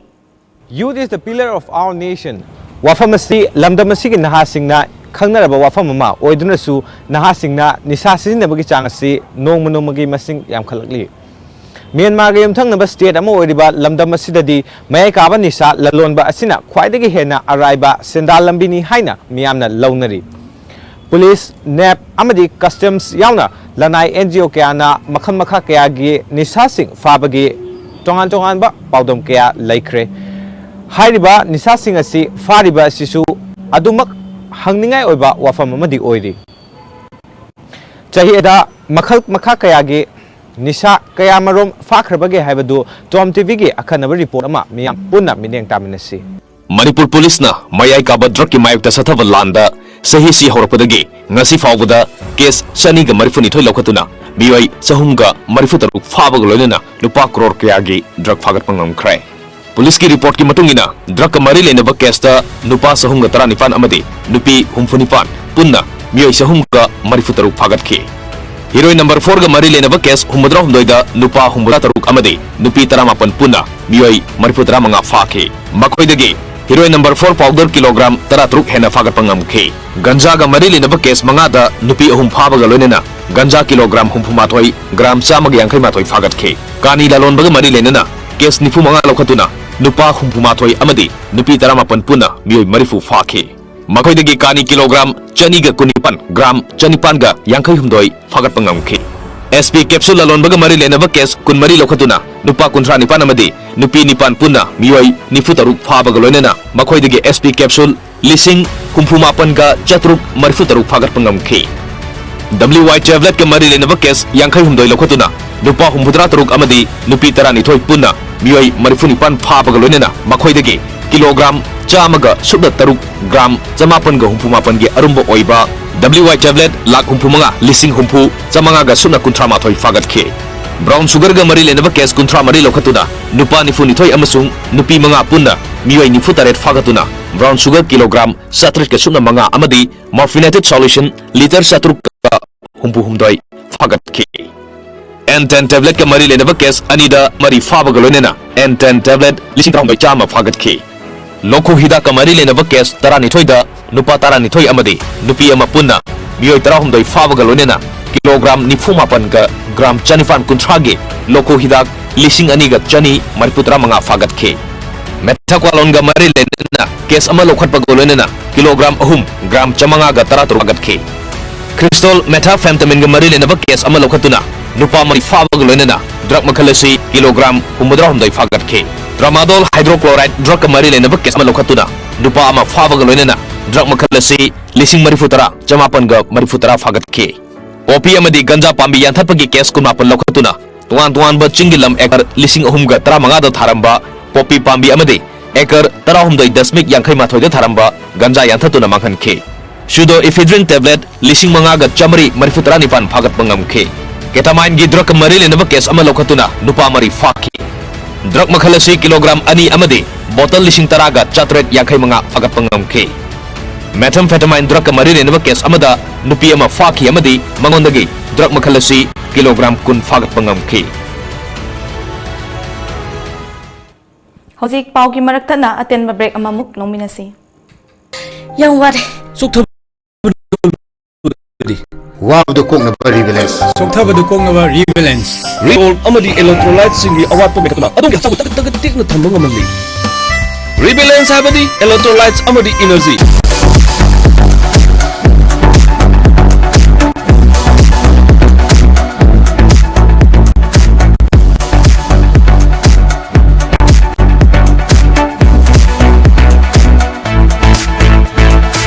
Youth is the pillar of our nation. ꯋꯥꯐꯝ ꯑꯁꯤ ꯂꯝꯗꯝ ꯑꯁꯤꯒꯤ ꯅꯍꯥꯁꯤꯡꯅ ꯈꯪꯅꯔꯕ ꯋꯥꯐꯝ ꯑꯃ ꯑꯣꯏꯗꯨꯅꯁꯨ, ꯅꯍꯥꯁꯤꯡꯅ ꯅꯤꯁꯥ ꯁꯤꯖꯤꯟꯅꯕꯒꯤ ꯆꯥꯡ ꯑꯁꯤ ꯅꯣꯡꯃ ꯅꯣꯡꯃꯒꯤ ꯃꯁꯤꯡ ꯌꯥꯝꯈꯠꯂꯛꯂꯤ꯫ ꯃ꯭ꯌꯥꯟꯃꯥꯔꯒ ꯌꯨꯝꯊꯪꯅꯕ ꯁ꯭ꯇꯦꯠ ꯑꯃ ꯑꯣꯏꯔꯤꯕ ꯂꯝꯗꯝ ꯑꯁꯤꯗꯗꯤ ꯃꯌꯥꯏ ꯀꯥꯕ ꯅꯤꯁꯥ ꯂꯂꯣꯟꯕ ꯑꯁꯤꯅ ꯈ꯭ꯋꯥꯏꯗꯒꯤ ꯍꯦꯟꯅ ꯑꯔꯥꯏꯕ ꯁꯦꯟꯗꯥꯜ ꯂꯝꯕꯤꯅꯤ ꯍꯥꯏꯅ ꯃꯤꯌꯥꯝꯅ ꯂꯧꯅꯔꯤ꯫ ꯄꯨꯂꯤꯁ, ꯅꯦꯞ ꯑꯃꯗꯤ ꯀꯁꯇꯝꯁ ꯌꯥꯎꯅ ꯂꯅꯥꯏ ꯑꯦꯟ ꯖꯤ ꯑꯣ ꯀꯌꯥꯅ ꯃꯈꯜ ꯃꯈꯥ ꯀꯌꯥꯒꯤ ꯅꯤꯁꯥꯁꯤꯡ ꯐꯥꯕꯒꯤ ꯇꯣꯉꯥꯟ ꯇꯣꯉꯥꯟꯕ ꯄꯥꯎꯗꯝ ꯀꯌꯥ ꯂꯩꯈ꯭ꯔꯦ꯫ ꯍꯥꯏꯔꯤꯕ ꯅꯤꯁꯥꯁꯤꯡ ꯑꯁꯤ ꯐꯥꯔꯤꯕ ꯑꯁꯤꯁꯨ ꯑꯗꯨꯃꯛ ꯍꯪꯅꯤꯡꯉꯥꯏ ꯑꯣꯏꯕ ꯋꯥꯐꯝ ꯑꯃꯗꯤ ꯑꯣꯏꯔꯤ꯫ ꯆꯍꯤ ꯑꯗꯨꯗ ꯃꯈꯜ ꯃꯈꯥ ꯀꯌꯥꯒꯤ ꯅꯤꯁꯥ ꯀꯌꯥꯃꯔꯣꯝ ꯐꯥꯈ꯭ꯔꯕꯒꯦ ꯍꯥꯏꯕꯗꯨ ꯇꯣꯝ ꯇꯤꯚꯤꯒꯤ ꯑꯈꯟꯅꯕ ꯔꯤꯄꯣꯔꯠ ꯑꯃ ꯃꯤꯌꯥꯝ ꯄꯨꯟꯅ ꯃꯤꯠꯌꯦꯡ ꯇꯥꯃꯤꯟꯅꯁꯤ꯫ ꯃꯅꯤꯄꯨꯔ ꯄꯨꯂꯤꯁꯅ ꯃꯌꯥꯏ ꯀꯥꯕ ꯗ꯭ꯔꯒꯀꯤ ꯃꯥꯌꯣꯛꯇ ꯆꯠꯊꯕ ꯂꯥꯟꯗ ꯆꯍꯤ ꯑꯁꯤ ꯍꯧꯔꯛꯄꯗꯒꯤ ꯉꯁꯤ ꯐꯥꯎꯕꯗ ꯀꯦꯁ ꯆꯅꯤꯒ ꯃꯔꯤꯐꯨꯅꯤꯊꯣꯏ ꯂꯧꯈꯠꯇꯨꯅ ꯃꯤꯑꯣꯏ ꯆꯍꯨꯝꯒ ꯃꯔꯤꯐꯨꯇꯔꯨꯛ ꯐꯥꯕꯒ ꯂꯣꯏꯅꯅ ꯂꯨꯄꯥ ꯀ꯭ꯔꯣꯔ ꯀꯌꯥꯒꯤ ꯗ꯭ꯔꯒ ꯐꯥꯒꯠꯄ ꯉꯝꯈ꯭ꯔꯦ꯫ ꯄꯨꯂꯤꯁꯀꯤ ꯔꯤꯄꯣꯔꯠꯀꯤ ꯃꯇꯨꯡ ꯏꯟꯅ, ꯗ꯭ꯔꯒꯀ ꯃꯔꯤ ꯂꯩꯅꯕ ꯀꯦꯁꯇ ꯅꯨꯄꯥ ꯆꯍꯨꯝꯒ ꯇꯔꯥꯅꯤꯄꯥꯟ ꯑꯃꯗꯤ ꯅꯨꯄꯤ ꯍꯨꯝꯐꯨꯅꯤꯄꯥꯟ, ꯄꯨꯟꯅ ꯃꯤꯑꯣꯏ ꯆꯍꯨꯝꯒ ꯃꯔꯤꯐꯨꯇꯔꯨꯛ ꯐꯥꯒꯠꯈꯤ꯫ ꯍꯤꯔꯣꯏꯟ ꯅꯝꯕꯔ ꯐꯣꯔꯒ ꯃꯔꯤ ꯂꯩꯅꯕ ꯀꯦꯁ ꯍꯨꯝꯐꯨꯇꯔꯥꯍꯨꯝꯗꯣꯏꯗ ꯅꯨꯄꯥ ꯍꯨꯝꯐꯨꯇꯔꯨꯛ ꯑꯃꯗꯤ ꯅꯨꯄꯤ ꯇꯔꯥꯃꯥꯄꯟ, ꯄꯨꯟꯅ ꯃꯤꯑꯣꯏ ꯃꯔꯤꯐꯨꯇꯔꯥꯃꯉꯥ ꯐꯥꯈꯤ꯫ ꯃꯈꯣꯏꯗꯒꯤ heroine number four powder kilogram ꯇꯔꯥꯇꯔꯨꯛ ꯍꯦꯟꯅ ꯐꯥꯒꯠꯄ ꯉꯝꯈꯤ꯫ ꯒꯟꯖꯥꯒ ꯃꯔꯤ ꯂꯩꯅꯕ ꯀꯦꯁ ꯃꯉꯥꯗ ꯅꯨꯄꯤ ꯑꯍꯨꯝ ꯐꯥꯕꯒ ꯂꯣꯏꯅꯅ ꯒꯟꯖꯥ ꯀꯤꯂꯣꯒ꯭ꯔꯥꯝ ꯍꯨꯝꯐꯨꯃꯥꯊꯣꯏ, ꯒ꯭ꯔꯥꯝ ꯆꯥꯝꯃꯒ ꯌꯥꯡꯈꯩ ꯃꯥꯊꯣꯏ ꯐꯥꯒꯠꯈꯤ꯫ ꯀꯥꯅꯤ ꯂꯂꯣꯟꯕꯒ ꯃꯔꯤ ꯂꯩꯅꯅ case ꯅꯤꯐꯨ ꯃꯉꯥ ꯂꯧꯈꯠꯇꯨꯅ ꯅꯨꯄꯥ ꯍꯨꯝꯐꯨ ꯃꯥꯊꯣꯏ ꯑꯃꯗꯤ ꯅꯨꯄꯤ ꯇꯔꯥꯃꯥꯄꯟ ꯄꯨꯟꯅ ꯃꯤꯑꯣꯏ ꯃꯔꯤꯐꯨ ꯐꯥꯈꯤ꯫ ꯃꯈꯣꯏꯗꯒꯤ ꯀꯥꯅꯤ kilogram ꯆꯅꯤꯒ ꯀꯨꯟꯅꯤꯄꯥꯟ, gram ꯆꯅꯤꯄꯥꯟꯒ ꯌꯥꯡꯈꯩ ꯍꯨꯝꯗꯣꯏ ꯐꯥꯒꯠꯄ ꯉꯝꯈꯤ꯫ S P capsule ꯂꯂꯣꯟꯕꯒ ꯃꯔꯤ ꯂꯩꯅꯕ case ꯀꯨꯟꯃꯔꯤ ꯂꯧꯈꯠꯇꯨꯅ ꯅꯨꯄꯥ ꯀꯨꯟꯊ꯭ꯔꯥ ꯅꯤꯄꯥꯟ ꯑꯃꯗꯤ ꯅꯨꯄꯤ ꯅꯤꯄꯥꯟ ꯄꯨꯟꯅ ꯃꯤꯑꯣꯏ ꯅꯤꯐꯨ ꯇꯔꯨꯛ ꯐꯥꯕꯒ ꯂꯣꯏꯅꯅ ꯃꯈꯣꯏꯗꯒꯤ S P capsule ꯂꯤꯁꯤꯡ ꯍꯨꯝꯐꯨ ꯃꯥꯄꯟꯒ ꯆꯥꯇ꯭ꯔꯨꯛ ꯃꯔꯤꯐꯨ ꯇꯔꯨꯛ ꯐꯥꯒꯠꯄ ꯉꯝꯈꯤ꯫ W Y tablet ꯀ ꯃꯔꯤ ꯂꯩꯅꯕ case ꯌꯥꯡꯈꯩ ꯍꯨꯝꯗꯣꯏ ꯂꯧꯈꯠꯇꯨꯅ ꯅꯨꯄꯥ ꯍꯨꯝꯐꯨꯇꯔꯥ ꯇꯔꯨꯛ ꯑꯃꯗꯤ ꯅꯨꯄꯤ ꯇꯔꯥꯅꯤꯊꯣꯏ ꯄꯨꯟꯅ ꯃꯤꯑꯣꯏ ꯃꯔꯤꯐꯨ ꯅꯤꯄꯥꯟ ꯐꯥꯕꯒ ꯂꯣꯏꯅꯅ ꯃꯈꯣꯏꯗꯒꯤ kilogram ꯆꯥꯝꯃꯒ ꯁꯨꯞꯅ ꯇꯔꯨꯛ, gram ꯆꯃꯥꯄꯟꯒ ꯍꯨꯝꯐꯨ ꯃꯥꯄꯟꯒꯤ ꯑꯔꯨꯝꯕ ꯑꯣꯏꯕ W Y tablet ꯂꯥꯈ ꯍꯨꯝꯐꯨ ꯃꯉꯥ ꯂꯤꯁꯤꯡ ꯍꯨꯝꯐꯨ ꯆꯥꯃꯉꯥꯒ ꯁꯨꯞꯅ ꯀꯨꯟꯊ꯭ꯔꯥ ꯃꯥꯊꯣꯏ ꯐꯥꯒꯠꯈꯤ꯫ Brown sugar ꯒ ꯃꯔꯤ ꯂꯩꯅꯕ case ꯀꯨꯟꯊ꯭ꯔꯥ ꯃꯔꯤ ꯂꯧꯈꯠꯇꯨꯅ ꯅꯨꯄꯥ ꯅꯤꯐꯨ ꯅꯤꯊꯣꯏ ꯑꯃꯁꯨꯡ ꯅꯨꯄꯤ ꯃꯉꯥ ꯄꯨꯟꯅ ꯃꯤꯑꯣꯏ ꯅꯤꯐꯨ ꯇꯔꯦꯠ ꯐꯥꯒꯠꯇꯨꯅ brown sugar kilogram ꯆꯥꯇ꯭ꯔꯦꯠꯀ ꯁꯨꯞꯅ ꯃꯉꯥ ꯑꯃꯗꯤ morphinated solution litre ꯆꯥꯇ꯭ꯔꯨꯛꯀ ꯍꯨꯝꯐꯨ ꯍꯨꯝꯗꯣꯏ ꯐꯥꯒꯠꯈꯤ꯫ N ten tablet ꯀ ꯃꯔꯤ ꯂꯩꯅꯕ case ꯑꯅꯤꯗ ꯃꯔꯤ ꯐꯥꯕꯒ ꯂꯣꯏꯅꯅ N ten tablet ꯂꯤꯁꯤꯡ ꯇꯔꯥꯍꯨꯝꯗꯣꯏ ꯆꯥꯝꯃ ꯐꯥꯒꯠꯈꯤ꯫ ꯂꯣꯈꯣ ꯍꯤꯗꯥꯛꯀ ꯃꯔꯤ ꯂꯩꯅꯕ case ꯇꯔꯥꯅꯤꯊꯣꯏꯗ ꯅꯨꯄꯥ ꯇꯔꯥꯅꯤꯊꯣꯏ ꯑꯃꯗꯤ ꯅꯨꯄꯤ ꯑꯃ ꯄꯨꯟꯅ ꯃꯤꯑꯣꯏ ꯇꯔꯥꯍꯨꯝꯗꯣꯏ ꯐꯥꯕꯒ ꯂꯣꯏꯅꯅ kilogram ꯅꯤꯐꯨ ꯃꯥꯄꯟꯒ gram ꯆꯅꯤꯄꯥꯟ ꯀꯨꯟꯊ꯭ꯔꯥꯒꯤ ꯂꯣꯈꯣ ꯍꯤꯗꯥꯛ ꯂꯤꯁꯤꯡ ꯑꯅꯤꯒ ꯆꯅꯤ ꯃꯔꯤꯐꯨ ꯇꯔꯥꯃꯉꯥ ꯐꯥꯒꯠꯈꯤ꯫ Methaqualone ꯒ ꯃꯔꯤ ꯂꯩꯅꯅ case ꯑꯃ ꯂꯧꯈꯠꯄꯒ ꯂꯣꯏꯅꯅ kilogram ꯑꯍꯨꯝ, gram ꯆꯥꯃꯉꯥꯒ ꯇꯔꯥꯇꯔꯨꯛ ꯐꯥꯒꯠꯈꯤ꯫ Crystal methamphetamine ꯒ ꯃꯔꯤ ꯂꯩꯅꯕ case ꯑꯃ ꯂꯧꯈꯠꯇꯨꯅ ꯅꯨꯄꯥ ꯃꯔꯤ ꯐꯥꯕꯒ ꯂꯣꯏꯅꯅ drug ꯃꯈꯜ ꯑꯁꯤ kilogram ꯍꯨꯝꯐꯨꯇꯔꯥꯍꯨꯝꯗꯣꯏ ꯐꯥꯒꯠꯈꯤ꯫ Tramadol hydrochloride drug ꯀ ꯃꯔꯤ ꯂꯩꯅꯕ case ꯑꯃ ꯂꯧꯈꯠꯇꯨꯅ ꯅꯨꯄꯥ ꯑꯃ ꯐꯥꯕꯒ ꯂꯣꯏꯅꯅ drug ꯃꯈꯜ ꯑꯁꯤ ꯂꯤꯁꯤꯡ ꯃꯔꯤꯐꯨ ꯇꯔꯥ ꯆꯃꯥꯄꯟꯒ ꯃꯔꯤꯐꯨ ꯇꯔꯥ ꯐꯥꯒꯠꯈꯤ꯫ Poppy ꯑꯃꯗꯤ ꯒꯟꯖꯥ ꯄꯥꯝꯕꯤ ꯌꯥꯟꯊꯠꯄꯒꯤ case ꯀꯨꯟꯃꯥꯄꯟ ꯂꯧꯈꯠꯇꯨꯅ ꯇꯣꯉꯥꯟ ꯇꯣꯉꯥꯟꯕ ꯆꯤꯡꯒꯤ ꯂꯝ acre ꯂꯤꯁꯤꯡ ꯑꯍꯨꯝꯒ ꯇꯔꯥꯃꯉꯥꯗ ꯊꯥꯔꯝꯕ poppy ꯄꯥꯝꯕꯤ ꯑꯃꯗꯤ acre ꯇꯔꯥꯍꯨꯝꯗꯣꯏ ꯗꯁꯃꯤꯛ ꯌꯥꯡꯈꯩ ꯃꯥꯊꯣꯏꯗ ꯊꯥꯔꯝꯕ ꯒꯟꯖꯥ ꯌꯥꯟꯊꯠꯇꯨꯅ ꯃꯥꯡꯍꯟꯈꯤ꯫ Pseudoephedrine tablet ꯂꯤꯁꯤꯡ ꯃꯉꯥꯒ ꯆꯥꯃꯔꯤ ꯃꯔꯤꯐꯨ ꯇꯔꯥꯅꯤꯄꯥꯟ ꯐꯥꯒꯠꯄ ꯉꯝꯈꯤ꯫ Ketamine ꯒꯤ drug ꯀ ꯃꯔꯤ ꯂꯩꯅꯕ case ꯑꯃ ꯂꯧꯈꯠꯇꯨꯅ ꯅꯨꯄꯥ ꯃꯔꯤ ꯐꯥꯈꯤ꯫ Drug ꯃꯈꯜ ꯑꯁꯤ kilogram ꯑꯅꯤ ꯑꯃꯗꯤ bottle ꯂꯤꯁꯤꯡ ꯇꯔꯥꯒ ꯆꯥꯇ꯭ꯔꯦꯠ ꯌꯥꯡꯈꯩ ꯃꯉꯥ ꯐꯥꯒꯠꯄ ꯉꯝꯈꯤ꯫ Methamphetamine drug ꯀ ꯃꯔꯤ ꯂꯩꯅꯕ case ꯑꯃꯗ ꯅꯨꯄꯤ ꯑꯃ ꯐꯥꯈꯤ ꯑꯃꯗꯤ ꯃꯉꯣꯟꯗꯒꯤ drug ꯃꯈꯜ ꯑꯁꯤ kilogram ꯀꯨꯟ ꯐꯥꯒꯠꯄ ꯉꯝꯈꯤ꯫ ꯍꯧꯖꯤꯛ ꯄꯥꯎꯒꯤ ꯃꯔꯛ ꯊꯠꯅ ꯑꯇꯦꯟꯕ break ꯑꯃꯃꯨꯛ ꯂꯧꯃꯤꯟꯅꯁꯤ꯫ ꯌꯥꯝ ꯋꯥꯔꯦ꯫ ꯆꯣꯛꯊꯕꯗꯤ ꯋꯥꯕꯗꯨ ꯀꯣꯛꯅꯕ ꯔꯤꯕꯦꯂꯦꯟꯁ꯫ ꯆꯣꯛꯊꯕꯗꯨ ꯀꯣꯛꯅꯕ ꯔꯤꯕꯦꯂꯦꯟꯁ꯫ ꯔꯤꯁꯣꯜ ꯑꯃꯗꯤ ꯏꯂꯦꯛꯇ꯭ꯔꯣꯂꯥꯏꯠꯁꯤꯡꯒꯤ ꯑꯋꯥꯠꯄ ꯃꯦꯟꯈꯠꯇꯨꯅ ꯑꯗꯣꯝꯒꯤ ꯍꯛꯆꯥꯡꯕꯨ ꯇꯒꯠ ꯇꯒꯠ ꯇꯦꯛꯅ ꯊꯝꯕ ꯉꯝꯍꯜꯂꯤ꯫ ꯔꯤꯕꯦꯂꯦꯟꯁ ꯍꯥꯏꯕꯗꯤ ꯏꯂꯦꯛꯇ꯭ꯔꯣꯂꯥꯏꯠꯁ ꯑꯃꯗꯤ energy.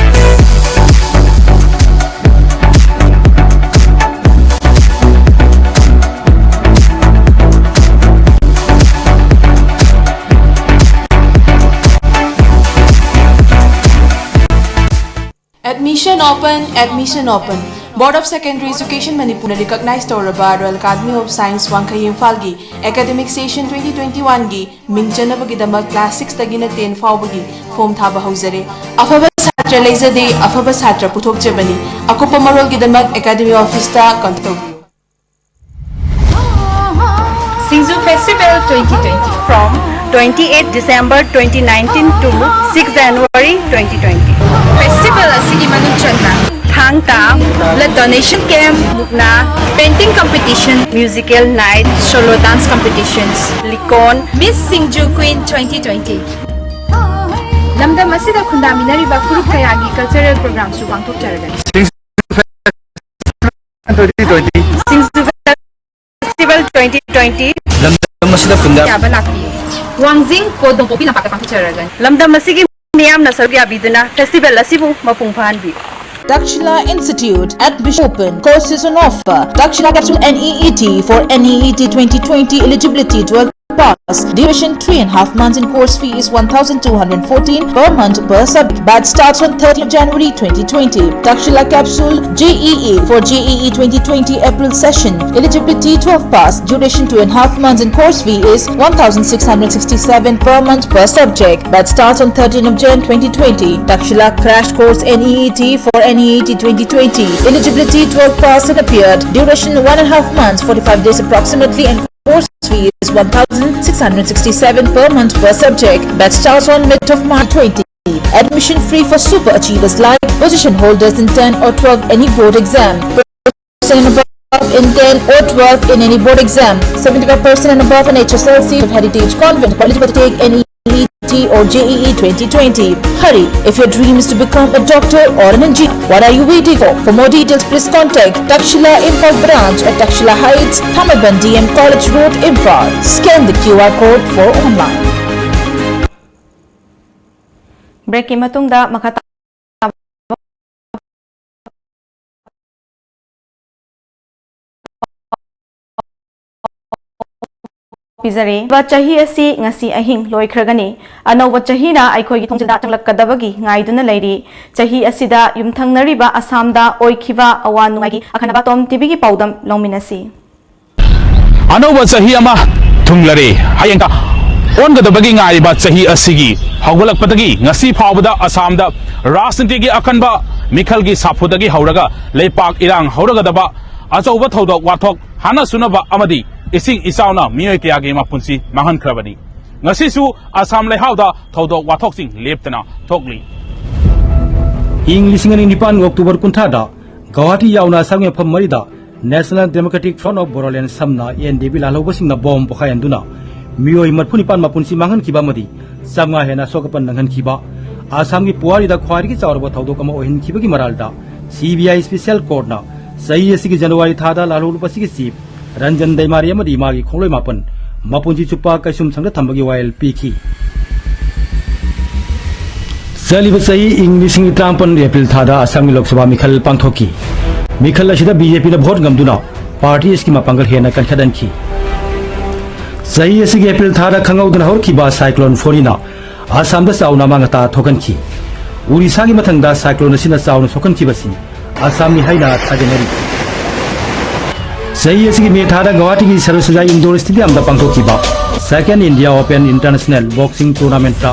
Admission open, admission open. Board of Secondary Education ꯃꯅꯤꯄꯨꯔꯅ ꯔꯤꯀꯛꯅꯥꯏꯖ ꯇꯧꯔꯕ Royal Academy of Science ꯋꯥꯡꯈꯩ ꯏꯝꯐꯥꯜꯒꯤ ꯑꯦꯀꯥꯗꯃꯤꯛ ꯁꯦꯁꯟ ꯇ꯭ꯋꯦꯟꯇꯤ ꯇ꯭ꯋꯦꯟꯇꯤ ꯋꯥꯟꯒꯤ ꯃꯤꯡ ꯆꯟꯅꯕꯒꯤꯗꯃꯛ ꯀ꯭ꯂꯥꯁ ꯁꯤꯛꯁꯇꯒꯤꯅ ꯇꯦꯟ ꯐꯥꯎꯕꯒꯤ ꯐꯣꯝ ꯊꯥꯕ ꯍꯧꯖꯔꯦ꯫ ꯑꯐꯕ ꯁꯥꯇ꯭ꯔ ꯂꯩꯖꯗꯦ, ꯑꯐꯕ ꯁꯥꯇ꯭ꯔ ꯄꯨꯊꯣꯛꯆꯕꯅꯤ꯫ ꯑꯀꯨꯞꯄ ꯃꯔꯣꯜꯒꯤꯗꯃꯛ ꯑꯦꯀꯥꯗꯃꯤ ꯑꯣꯐꯤꯁꯇ ꯀꯟꯇꯦꯛ ꯇꯧꯕꯤꯌꯨ꯫ Singju Festival twenty twenty from twenty-eighth December twenty nineteen to sixth January twenty twenty. Festival ꯑꯁꯤꯒꯤ ꯃꯅꯨꯡ ꯆꯟꯅ ꯊꯥꯡ ꯇꯥ, blood donation camp, ꯃꯨꯛꯅꯥ, painting competition, musical night, solo dance competitions, ꯂꯤꯀꯣꯟ, Miss Singju Queen twenty twenty꯫ ꯂꯝꯗꯝ ꯑꯁꯤꯗ ꯈꯨꯟꯗꯥꯃꯤꯟꯅꯔꯤꯕ ꯐꯨꯔꯨꯞ ꯀꯌꯥꯒꯤ cultural programꯁꯨ ꯄꯥꯡꯊꯣꯛꯆꯔꯒꯅꯤ꯫ twenty twenty. Singju Festival twenty twenty ꯂꯝꯗꯝ ꯑꯁꯤꯗ ꯈꯨꯟꯗꯥ ꯌꯥꯕ ꯂꯥꯛꯄꯤꯌꯨ꯫ ꯋꯥꯡꯖꯤꯡ ꯀꯣꯗꯣꯡꯄꯣꯛꯄꯤ ꯂꯝꯄꯥꯛꯇ ꯄꯥꯡꯊꯣꯛꯆꯔꯒꯅꯤ꯫ ꯂꯝꯗꯝ ꯑꯁꯤꯒꯤ ꯃꯤꯌꯥꯝꯅ ꯁꯔꯨꯛ ꯌꯥꯕꯤꯗꯨꯅ festival ꯑꯁꯤꯕꯨ ꯃꯄꯨꯡ ꯐꯥꯍꯟꯕꯤꯌꯨ꯫ Takshila Institute, admission open, courses on offer. Takshila Capsule N E E T for N E E T twenty twenty, eligibility twelve pass. Duration three and a half months and course fee is one thousand two hundred fourteen per month per subject. Batch starts on thirtieth January twenty twenty. Takshila Capsule J E E for J E E twenty twenty April session. Eligibility twelve pass. Duration two and a half months and course fee is one thousand six hundred sixty-seven per month per subject. Batch starts on thirteenth of Jan twenty twenty. Takshila Crash Course N E E T for N E E T twenty twenty. Eligibility twelve pass and appeared. Duration one and a half months, forty-five days approximately, and course fee is one thousand six hundred sixty-seven per month per subject. Batch starts on mid of March twenty. Admission free for super achievers like position holders in ten or twelve any board exam. and above in ten or twelve in any board exam, seventy-five percent and above in H S L C of Heritage Convent College will take N E E T or J E E twenty twenty. Hurry, if your dream is to become a doctor or an engineer, what are you waiting for? For more details, please contact Takshila Imphal Branch at Takshila Heights, Thamaband D M College Road, Imphal. Scan the Q R code for online. Breakꯀꯤ ꯃꯇꯨꯡꯗ ꯃꯈꯥ ꯇꯥꯕ ꯄꯤꯖꯔꯤ꯫ ꯆꯍꯤ ꯑꯁꯤ ꯉꯁꯤ ꯑꯍꯤꯡ ꯂꯣꯏꯈ꯭ꯔꯒꯅꯤ꯫ ꯑꯅꯧꯕ ꯆꯍꯤꯅ ꯑꯩꯈꯣꯏꯒꯤ ꯊꯣꯡꯖꯤꯜꯗ ꯆꯪꯂꯛꯀꯗꯕꯒꯤ ꯉꯥꯏꯗꯨꯅ ꯂꯩꯔꯤ꯫ ꯆꯍꯤ ꯑꯁꯤꯗ ꯌꯨꯝꯊꯪꯅꯔꯤꯕ ꯑꯁꯥꯝꯗ ꯑꯣꯏꯈꯤꯕ ꯑꯋꯥ ꯅꯨꯡꯉꯥꯏꯒꯤ ꯑꯈꯟꯅꯕ ꯇꯣꯝ ꯇꯤꯚꯤꯒꯤ ꯄꯥꯎꯗꯝ ꯂꯧꯃꯤꯟꯅꯁꯤ꯫ ꯑꯅꯧꯕ ꯆꯍꯤ ꯑꯃ ꯊꯨꯡꯂꯔꯦ꯫ ꯍꯌꯦꯡ ꯑꯣꯟꯒꯗꯕꯒꯤ ꯉꯥꯏꯔꯤꯕ ꯆꯍꯤ ꯑꯁꯤꯒꯤ ꯍꯧꯒꯠꯂꯛꯄꯗꯒꯤ ꯉꯁꯤ ꯐꯥꯎꯕꯗ ꯑꯁꯥꯝꯗ ꯔꯥꯖꯅꯤꯇꯤꯒꯤ ꯑꯀꯟꯕ ꯃꯤꯈꯜꯒꯤ ꯁꯥꯐꯨꯗꯒꯤ ꯍꯧꯔꯒ ꯂꯩꯄꯥꯛ ꯏꯔꯥꯡ ꯍꯧꯔꯒꯗꯕ ꯑꯆꯧꯕ ꯊꯧꯗꯣꯛ ꯋꯥꯊꯣꯛ, ꯍꯥꯟꯅ ꯁꯨꯅꯕ ꯑꯃꯗꯤ ꯏꯁꯤꯡ ꯏꯆꯥꯎꯅ ꯃꯤꯑꯣꯏ ꯀꯌꯥꯒꯤ ꯃꯄꯨꯟꯁꯤ ꯃꯥꯡꯍꯟꯈ꯭ꯔꯕꯅꯤ꯫ ꯉꯁꯤꯁꯨ ꯑꯁꯥꯝ ꯂꯩꯍꯥꯎꯗ ꯊꯧꯗꯣꯛ ꯋꯥꯊꯣꯛꯁꯤꯡ ꯂꯦꯞꯇꯅ ꯊꯣꯛꯂꯤ꯫ ꯏꯪ ꯂꯤꯁꯤꯡ ꯑꯅꯤ ꯅꯤꯄꯥꯟ ꯑꯣꯛꯇꯣꯕꯔ ꯀꯨꯟꯊ꯭ꯔꯥꯗ ꯒꯧꯍꯥꯇꯤ ꯌꯥꯎꯅ ꯑꯁꯥꯝꯒꯤ ꯃꯐꯝ ꯃꯔꯤꯗ National Democratic Front of Bodoland, ꯁꯝꯅ N D P, ꯂꯥꯜꯍꯧꯕꯁꯤꯡꯅ ꯕꯣꯝ ꯄꯣꯈꯥꯏꯍꯟꯗꯨꯅ ꯃꯤꯑꯣꯏ ꯃꯔꯤꯐꯨ ꯅꯤꯄꯥꯟ ꯃꯄꯨꯟꯁꯤ ꯃꯥꯡꯍꯟꯈꯤꯕ ꯑꯃꯗꯤ ꯆꯥꯝꯃꯉꯥ ꯍꯦꯟꯅ ꯑꯁꯣꯛ ꯑꯄꯟ ꯅꯪꯍꯟꯈꯤꯕ ꯑꯁꯥꯝꯒꯤ ꯄꯨꯋꯥꯔꯤꯗ ꯈ꯭ꯋꯥꯏꯗꯒꯤ ꯆꯥꯎꯔꯕ ꯊꯧꯗꯣꯛ ꯑꯃ ꯑꯣꯏꯍꯟꯈꯤꯕꯒꯤ ꯃꯔꯥꯜꯗ C B I Special Courtꯅ ꯆꯍꯤ ꯑꯁꯤꯒꯤ ꯖꯅꯋꯥꯔꯤ ꯊꯥꯗ ꯂꯥꯜꯍꯧꯂꯨꯞ ꯑꯁꯤꯒꯤ chief ꯔꯟꯖꯟ ꯗꯩꯃꯥꯔꯤ ꯑꯃꯗꯤ ꯃꯥꯒꯤ ꯈꯣꯡꯂꯣꯏ ꯃꯥꯄꯟ ꯃꯄꯨꯟꯁꯤ ꯆꯨꯞꯄ ꯀꯩꯁꯨꯝꯁꯪꯗ ꯊꯝꯕꯒꯤ ꯋꯥꯌꯦꯜ ꯄꯤꯈꯤ꯫ ꯆꯠꯂꯤꯕ ꯆꯍꯤ ꯏꯪ ꯂꯤꯁꯤꯡ ꯇꯔꯥꯃꯥꯄꯟ ꯑꯦꯄ꯭ꯔꯤꯜ ꯊꯥꯗ ꯑꯁꯥꯝꯒꯤ ꯂꯣꯛ ꯁꯚꯥ ꯃꯤꯈꯜ ꯄꯥꯡꯊꯣꯛꯈꯤ꯫ ꯃꯤꯈꯜ ꯑꯁꯤꯗ B J Pꯅ vote ꯉꯝꯗꯨꯅ party A's ꯀꯤ ꯃꯄꯥꯡꯒꯜ ꯍꯦꯟꯅ ꯀꯟꯈꯠꯍꯟꯈꯤ꯫ ꯆꯍꯤ ꯑꯁꯤꯒꯤ ꯑꯦꯄ꯭ꯔꯤꯜ ꯊꯥꯗ ꯈꯪꯍꯧꯗꯅ ꯍꯧꯔꯛꯈꯤꯕ cyclone ꯐꯣꯅꯤꯅ ꯑꯁꯥꯝꯗ ꯆꯥꯎꯅ ꯑꯃꯥꯡ ꯑꯇꯥ ꯊꯣꯛꯍꯟꯈꯤ꯫ ꯎꯔꯤꯁꯥꯒꯤ ꯃꯊꯪꯗ cyclone ꯑꯁꯤꯅ ꯆꯥꯎꯅ ꯁꯣꯛꯍꯟꯈꯤꯕꯁꯤ ꯑꯁꯥꯝꯅꯤ ꯍꯥꯏꯅ ꯊꯥꯖꯅꯔꯤ꯫ ꯆꯍꯤ ꯑꯁꯤꯒꯤ ꯃꯦ ꯊꯥꯗ ꯒꯧꯍꯥꯇꯤꯒꯤ ꯁꯔꯁꯨꯖꯥ indoor stadiumꯗ ꯄꯥꯡꯊꯣꯛꯈꯤꯕ Second India Open International Boxing Tournamentꯇ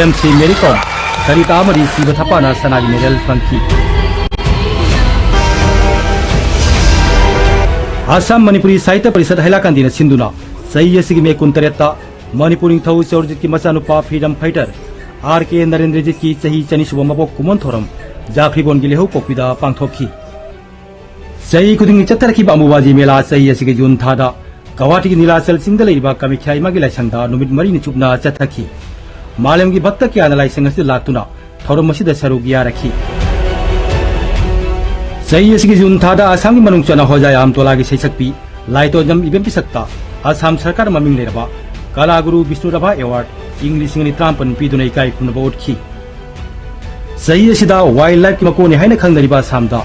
M C Mary Kom Sarita ꯑꯃꯗꯤ ꯁꯤꯕ ꯊꯥꯄꯥꯅ ꯁꯅꯥꯒꯤ medal ꯐꯪꯈꯤ꯫ ꯑꯁꯥꯝ ꯃꯅꯤꯄꯨꯔꯤ ꯁꯥꯍꯤꯇ꯭ꯌ ꯄꯔꯤꯁꯠ ꯍꯥꯏꯂꯥꯀꯥꯟꯗꯤꯅ ꯁꯤꯟꯗꯨꯅ ꯆꯍꯤ ꯑꯁꯤꯒꯤ ꯃꯦ ꯀꯨꯟꯇꯔꯦꯠꯇ ꯃꯅꯤꯄꯨꯔ ꯅꯤꯡꯊꯧ ꯆꯧꯔꯖꯤꯠꯀꯤ ꯃꯆꯥꯅꯨꯄꯥ freedom fighter R K ꯅꯔꯦꯟꯗ꯭ꯔꯖꯤꯠꯀꯤ ꯆꯍꯤ ꯆꯅꯤꯁꯨꯕ ꯃꯄꯣꯛ ꯀꯨꯝꯑꯣꯟ ꯊꯧꯔꯝ ꯖꯥꯐ꯭ꯔꯤꯕꯣꯟꯒꯤ ꯂꯩꯍꯧꯄꯣꯛꯄꯤꯗ ꯄꯥꯡꯊꯣꯛꯈꯤ꯫ ꯆꯍꯤ ꯈꯨꯗꯤꯡꯒꯤ ꯆꯠꯊꯔꯛꯈꯤꯕ ꯑꯝꯕꯨꯕꯥꯖꯤ ꯃꯦꯂꯥ ꯆꯍꯤ ꯑꯁꯤꯒꯤ ꯖꯨꯟ ꯊꯥꯗ ꯒꯧꯍꯥꯇꯤꯒꯤ ꯅꯤꯂꯥꯆꯜ ꯆꯤꯡꯗ ꯂꯩꯔꯤꯕ ꯀꯥꯃꯥꯈ꯭ꯌꯥ ꯏꯃꯥꯒꯤ ꯂꯥꯏꯁꯪꯗ ꯅꯨꯃꯤꯠ ꯃꯔꯤꯅꯤ ꯆꯨꯞꯅ ꯆꯠꯊꯈꯤ꯫ ꯃꯥꯂꯦꯝꯒꯤ ꯚꯛꯇ ꯀꯌꯥꯅ ꯂꯥꯏꯁꯪ ꯑꯁꯤꯗ ꯂꯥꯛꯇꯨꯅ ꯊꯧꯔꯝ ꯑꯁꯤꯗ ꯁꯔꯨꯛ ꯌꯥꯔꯛꯈꯤ꯫ ꯆꯍꯤ ꯑꯁꯤꯒꯤ ꯖꯨꯟ ꯊꯥꯗ ꯑꯁꯥꯝꯒꯤ ꯃꯅꯨꯡ ꯆꯟꯅ ꯍꯣꯖꯥꯌꯥꯝ ꯇꯣꯂꯥꯒꯤ ꯁꯩꯁꯛꯄꯤ ꯂꯥꯏꯇꯣꯟꯖꯝ ꯏꯕꯦꯝ ꯄꯤꯁꯛꯇ ꯑꯁꯥꯝ ꯁꯔꯀꯥꯔꯅ ꯃꯃꯤꯡ ꯂꯩꯔꯕ ꯀꯂꯥꯒꯨꯔꯨ ꯕꯤꯁꯅꯨ ꯔꯥꯚꯥ ꯑꯦꯋꯥꯔꯗ ꯏꯪ ꯂꯤꯁꯤꯡ ꯑꯅꯤ ꯇꯔꯥꯃꯥꯄꯟ ꯄꯤꯗꯨꯅ ꯏꯀꯥꯏ ꯈꯨꯝꯅꯕ ꯎꯠꯈꯤ꯫ ꯆꯍꯤ ꯑꯁꯤꯗ ꯋꯥꯏꯜꯗ ꯂꯥꯏꯐꯀꯤ ꯃꯀꯣꯟꯅꯤ ꯍꯥꯏꯅ ꯈꯪꯅꯔꯤꯕ ꯑꯁꯥꯝꯗ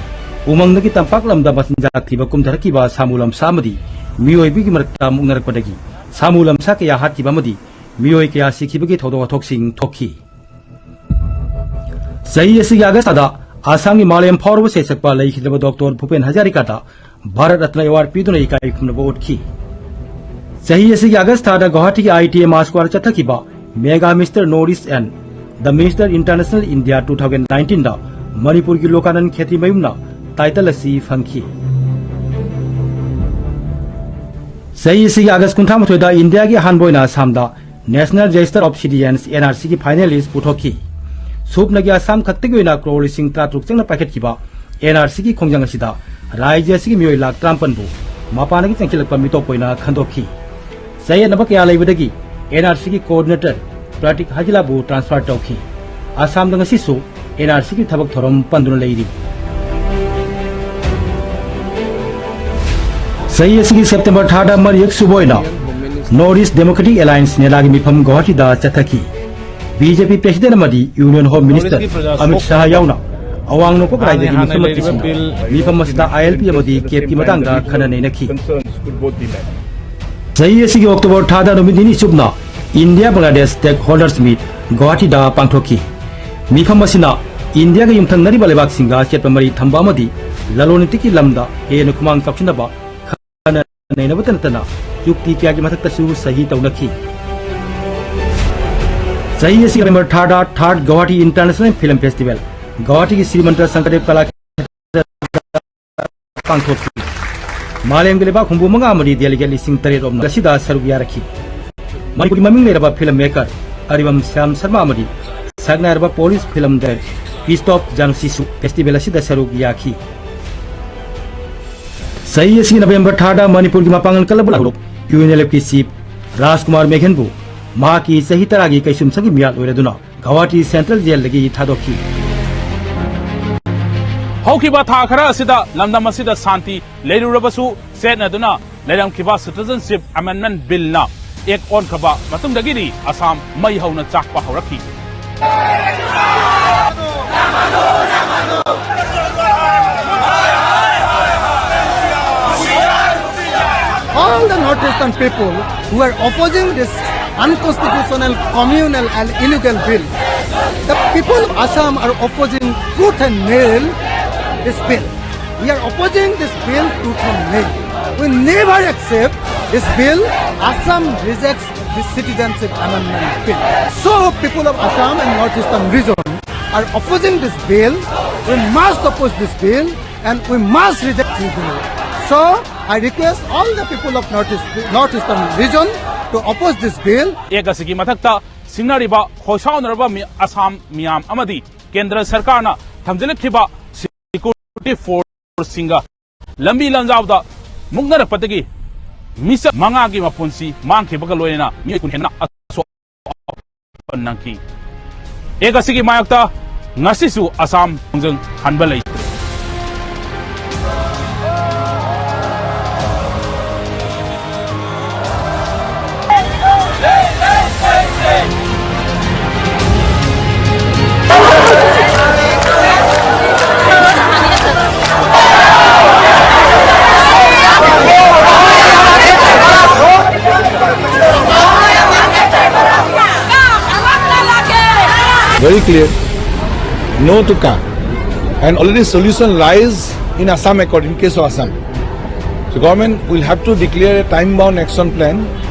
ꯎꯃꯪꯗꯒꯤ ꯇꯝꯄꯥꯛ ꯂꯝꯗ ꯃꯆꯤꯟꯖꯥꯛ ꯊꯤꯕ ꯀꯨꯝꯊꯔꯛꯈꯤꯕ ꯁꯥꯃꯨ ꯂꯝꯁꯥ ꯑꯃꯗꯤ ꯃꯤꯑꯣꯏꯕꯒꯤ ꯃꯔꯛꯇ ꯃꯨꯛꯅꯔꯛꯄꯗꯒꯤ ꯁꯥꯃꯨ ꯂꯝꯁꯥ ꯀꯌꯥ ꯍꯥꯠꯈꯤꯕ ꯑꯃꯗꯤ ꯃꯤꯑꯣꯏ ꯀꯌꯥ ꯁꯤꯈꯤꯕꯒꯤ ꯊꯧꯗꯣꯛ ꯋꯥꯊꯣꯛꯁꯤꯡ ꯊꯣꯛꯈꯤ꯫ ꯆꯍꯤ ꯑꯁꯤꯒꯤ ꯑꯥꯒꯁꯇ ꯑꯁꯥꯝꯒꯤ ꯃꯥꯂꯦꯝ ꯐꯥꯎꯔꯕ ꯁꯩꯁꯛꯄ ꯂꯩꯈꯤꯗ꯭ꯔꯕ ꯗꯣꯛꯇꯔ ꯚꯨꯄꯦꯟ ꯍꯖꯥꯔꯤꯀꯥꯗ ꯚꯥꯔꯠ ꯔꯠꯅ ꯑꯦꯋꯥꯔꯗ ꯄꯤꯗꯨꯅ ꯏꯀꯥꯏ ꯈꯨꯝꯅꯕ ꯎꯠꯈꯤ꯫ ꯆꯍꯤ ꯑꯁꯤꯒꯤ ꯑꯥꯒꯁ ꯊꯥꯗ ꯒꯧꯍꯥꯇꯤꯒꯤ ꯑꯥꯏ ꯇꯤ ꯑꯦ ꯃꯥꯁꯀ꯭ꯋꯥꯔ ꯆꯠꯊꯈꯤꯕ mega mister north east and the mister international India two thousand ꯅꯥꯏꯟꯇꯤꯟꯗ ꯃꯅꯤꯄꯨꯔꯒꯤ ꯂꯣꯀꯥꯅꯟ ꯈꯦꯇ꯭ꯔꯤꯃꯌꯨꯝꯅ ꯇꯥꯏꯇꯜ ꯑꯁꯤ ꯐꯪꯈꯤ꯫ ꯆꯍꯤ ꯑꯁꯤꯒꯤ ꯑꯥꯒꯁ ꯀꯨꯟꯊ꯭ꯔꯥ ꯃꯥꯊꯣꯏꯗ ꯏꯟꯗꯤꯌꯥꯒꯤ ꯑꯍꯥꯟꯕ ꯑꯣꯏꯅ ꯑꯁꯥꯝꯗ National Register of Citizens, N R C ꯒꯤ ꯐꯥꯏꯅꯦꯜ ꯂꯤꯁ ꯄꯨꯊꯣꯛꯈꯤ꯫ ꯁꯨꯞꯅꯒꯤ ꯑꯁꯥꯝ ꯈꯛꯇꯒꯤ ꯑꯣꯏꯅ ꯀ꯭ꯔꯣꯔ ꯂꯤꯁꯤꯡ ꯇꯔꯥꯇꯔꯨꯛ ꯆꯪꯅ ꯄꯥꯏꯈꯠꯈꯤꯕ N R C ꯒꯤ ꯈꯣꯡꯖꯪ ꯑꯁꯤꯗ ꯔꯥꯖ꯭ꯌ ꯑꯁꯤꯒꯤ ꯃꯤꯑꯣꯏ ꯂꯥꯈ ꯇꯔꯥꯃꯥꯄꯟꯕꯨ ꯃꯄꯥꯟꯗꯒꯤ ꯆꯪꯁꯤꯜꯂꯛꯄ ꯃꯤꯇꯣꯞ ꯑꯣꯏꯅ ꯈꯟꯗꯣꯛꯈꯤ꯫ ꯆꯌꯦꯠꯅꯕ ꯀꯌꯥ ꯂꯩꯕꯗꯒꯤ N R C ꯒꯤ coordinator ꯄ꯭ꯔꯇꯤꯛ ꯍꯖꯤꯂꯥꯕꯨ transfer ꯇꯧꯈꯤ꯫ ꯑꯁꯥꯝꯗ ꯉꯁꯤꯁꯨ N R C ꯒꯤ ꯊꯕꯛ ꯊꯧꯔꯝ ꯄꯟꯗꯨꯅ ꯂꯩꯔꯤ꯫ ꯆꯍꯤ ꯑꯁꯤꯒꯤ ꯁꯦꯞꯇꯦꯝꯕꯔ ꯊꯥꯗ ꯃꯔꯤꯔꯛ ꯁꯨꯕ ꯑꯣꯏꯅ North East Democratic Alliance, ꯅꯦꯗꯥꯒꯤ ꯃꯤꯐꯝ ꯒꯧꯍꯥꯇꯤꯗ ꯆꯠꯊꯈꯤ꯫ B J P president ꯑꯃꯗꯤ Union Home Minister Amit Shah ꯌꯥꯎꯅ ꯑꯋꯥꯡ ꯅꯣꯡꯄꯣꯛ ꯔꯥꯖ꯭ꯌꯒꯤ ꯃꯤꯐꯝ ꯃꯤꯐꯝ ꯑꯁꯤꯗ I L P ꯑꯃꯗꯤ cap ꯀꯤ ꯃꯇꯥꯡꯗ ꯈꯟꯅ ꯅꯩꯅꯈꯤ꯫ ꯆꯍꯤ ꯑꯁꯤꯒꯤ ꯑꯣꯛꯇꯣꯕꯔ ꯊꯥꯗ ꯅꯨꯃꯤꯠ ꯅꯤꯅꯤ ꯆꯨꯞꯅ India Bangladesh Stakeholders Meet ꯒꯧꯍꯥꯇꯤꯗ ꯄꯥꯡꯊꯣꯛꯈꯤ꯫ ꯃꯤꯐꯝ ꯑꯁꯤꯅ ꯏꯟꯗꯤꯌꯥꯒ ꯌꯨꯝꯊꯪꯅꯔꯤꯕ ꯂꯩꯕꯥꯛꯁꯤꯡꯒ ꯑꯆꯦꯠꯄ ꯃꯔꯤ ꯊꯝꯕ ꯑꯃꯗꯤ ꯂꯂꯣꯟ ꯏꯇꯤꯛꯀꯤ ꯂꯝꯗ ꯍꯦꯟꯅ ꯈꯨꯃꯥꯡ ꯆꯥꯎꯁꯤꯟꯅꯕ ꯈꯟꯅ ꯅꯩꯅꯕꯇ ꯅꯠꯇꯅ ꯆꯨꯛꯇꯤ ꯀꯌꯥꯒꯤ ꯃꯊꯛꯇꯁꯨ ꯁꯍꯤ ꯇꯧꯅꯈꯤ꯫ ꯆꯍꯤ ꯑꯁꯤꯒꯤ ꯅꯕꯦꯝꯕꯔ ꯊꯥꯗ Third Guwahati International Film Festival ꯒꯧꯍꯥꯇꯤꯒꯤ ꯁ꯭ꯔꯤꯃꯟꯇ ꯁꯪꯀꯔꯗꯦꯕ ꯀꯂꯥ ꯄꯥꯡꯊꯣꯛꯈꯤ꯫ ꯃꯥꯂꯦꯝꯒꯤ ꯂꯩꯕꯥꯛ ꯍꯨꯝꯐꯨ ꯃꯉꯥ ꯑꯃꯗꯤ delegate ꯂꯤꯁꯤꯡ ꯇꯔꯦꯠ ꯔꯣꯝꯅ ꯑꯁꯤꯗ ꯁꯔꯨꯛ ꯌꯥꯔꯛꯈꯤ꯫ ꯃꯅꯤꯄꯨꯔꯒꯤ ꯃꯃꯤꯡ ꯂꯩꯔꯕ film maker ꯑꯔꯤꯕꯝ ꯁ꯭ꯌꯥꯝ ꯁꯔꯃ ꯑꯃꯗꯤ ꯁꯛꯅꯥꯏꯔꯕ Polish film director Christoph Janusꯤꯁꯨ festival ꯑꯁꯤꯗ ꯁꯔꯨꯛ ꯌꯥꯈꯤ꯫ ꯆꯍꯤ ꯑꯁꯤꯒꯤ ꯅꯕꯦꯝꯕꯔ ꯊꯥꯗ ꯃꯅꯤꯄꯨꯔꯒꯤ ꯃꯄꯥꯡꯒꯜ ꯀꯜꯂꯕ ꯂꯥꯡꯂꯣꯞ ꯌꯨ ꯑꯦꯟ ꯑꯦꯜ ꯑꯦꯐꯀꯤ ꯆꯤꯐ ꯔꯥꯖꯀꯨꯃꯥꯔ ꯃꯦꯘꯦꯟꯕꯨ ꯃꯍꯥꯛꯀꯤ ꯆꯍꯤ ꯇꯔꯥꯒꯤ ꯀꯩꯁꯨꯝꯁꯪꯒꯤ ꯃꯤꯌꯥꯠ ꯂꯣꯏꯔꯗꯨꯅ ꯒꯧꯍꯥꯇꯤ ꯁꯦꯟꯇ꯭ꯔꯦꯜ ꯖꯦꯜꯗꯒꯤ ꯊꯥꯗꯣꯛꯈꯤ꯫ ꯍꯧꯈꯤꯕ ꯊꯥ ꯈꯔ ꯑꯁꯤꯗ ꯂꯝꯗꯝ ꯑꯁꯤꯗ ꯁꯥꯟꯇꯤ ꯂꯩꯔꯨꯔꯕꯁꯨ, ꯆꯦꯠꯅꯗꯨꯅ ꯂꯩꯔꯝꯈꯤꯕ Citizenship Amendment Billꯅ ꯑꯦꯛ ꯑꯣꯟꯈ꯭ꯔꯕ ꯃꯇꯨꯡꯗꯒꯤꯗꯤ ꯑꯁꯥꯝ ꯃꯩ ꯍꯧꯅ ꯆꯥꯛꯄ ꯍꯧꯔꯛꯈꯤ꯫ All the Northeastern people who are opposing this unconstitutional, communal and illegal bill, the people of Assam are opposing tooth and nail this bill. We are opposing this bill tooth and nail. We never accept this bill. Assam rejects this Citizenship Amendment Bill. So people of Assam and Northeastern region are opposing this bill. We must oppose this bill and we must reject this bill. So I request all the people of Northeast, Northeastern region to oppose this bill. ꯑꯦꯛ ꯑꯁꯤꯒꯤ ꯃꯊꯛꯇ ꯁꯤꯡꯅꯔꯤꯕ ꯈꯣꯏꯁꯥꯎꯅꯔꯕ ꯃꯤ-, ꯑꯁꯥꯝ ꯃꯤꯌꯥꯝ ꯑꯃꯗꯤ ꯀꯦꯟꯗ꯭ꯔ ꯁꯔꯀꯥꯔꯅ ꯊꯝꯖꯤꯜꯂꯛꯈꯤꯕ security ꯐꯣꯔꯁꯁꯤꯡꯒ ꯂꯝꯕꯤ ꯂꯝꯖꯥꯎꯗ ꯃꯨꯛꯅꯔꯛꯄꯗꯒꯤ ꯃꯤꯆꯝ ꯃꯉꯥꯒꯤ ꯃꯄꯨꯟꯁꯤ ꯃꯥꯡꯈꯤꯕꯒ ꯂꯣꯏꯅꯅ ꯃꯤꯑꯣꯏ ꯀꯨꯟ ꯍꯦꯟꯅ ꯑꯁꯣꯛ ꯑꯄꯟ ꯅꯪꯈꯤ꯫ ꯑꯦꯛ ꯑꯁꯤꯒꯤ ꯃꯥꯌꯣꯛꯇ ꯉꯁꯤꯁꯨ ꯑꯁꯥꯝ ꯈꯣꯡꯖꯪ ꯍꯟꯕ ꯂꯩꯇ꯭ꯔꯤ꯫ Very clear. No to car. And already solution lies in Assam Accord in case of Assam. So government will have to declare a time-bound action plan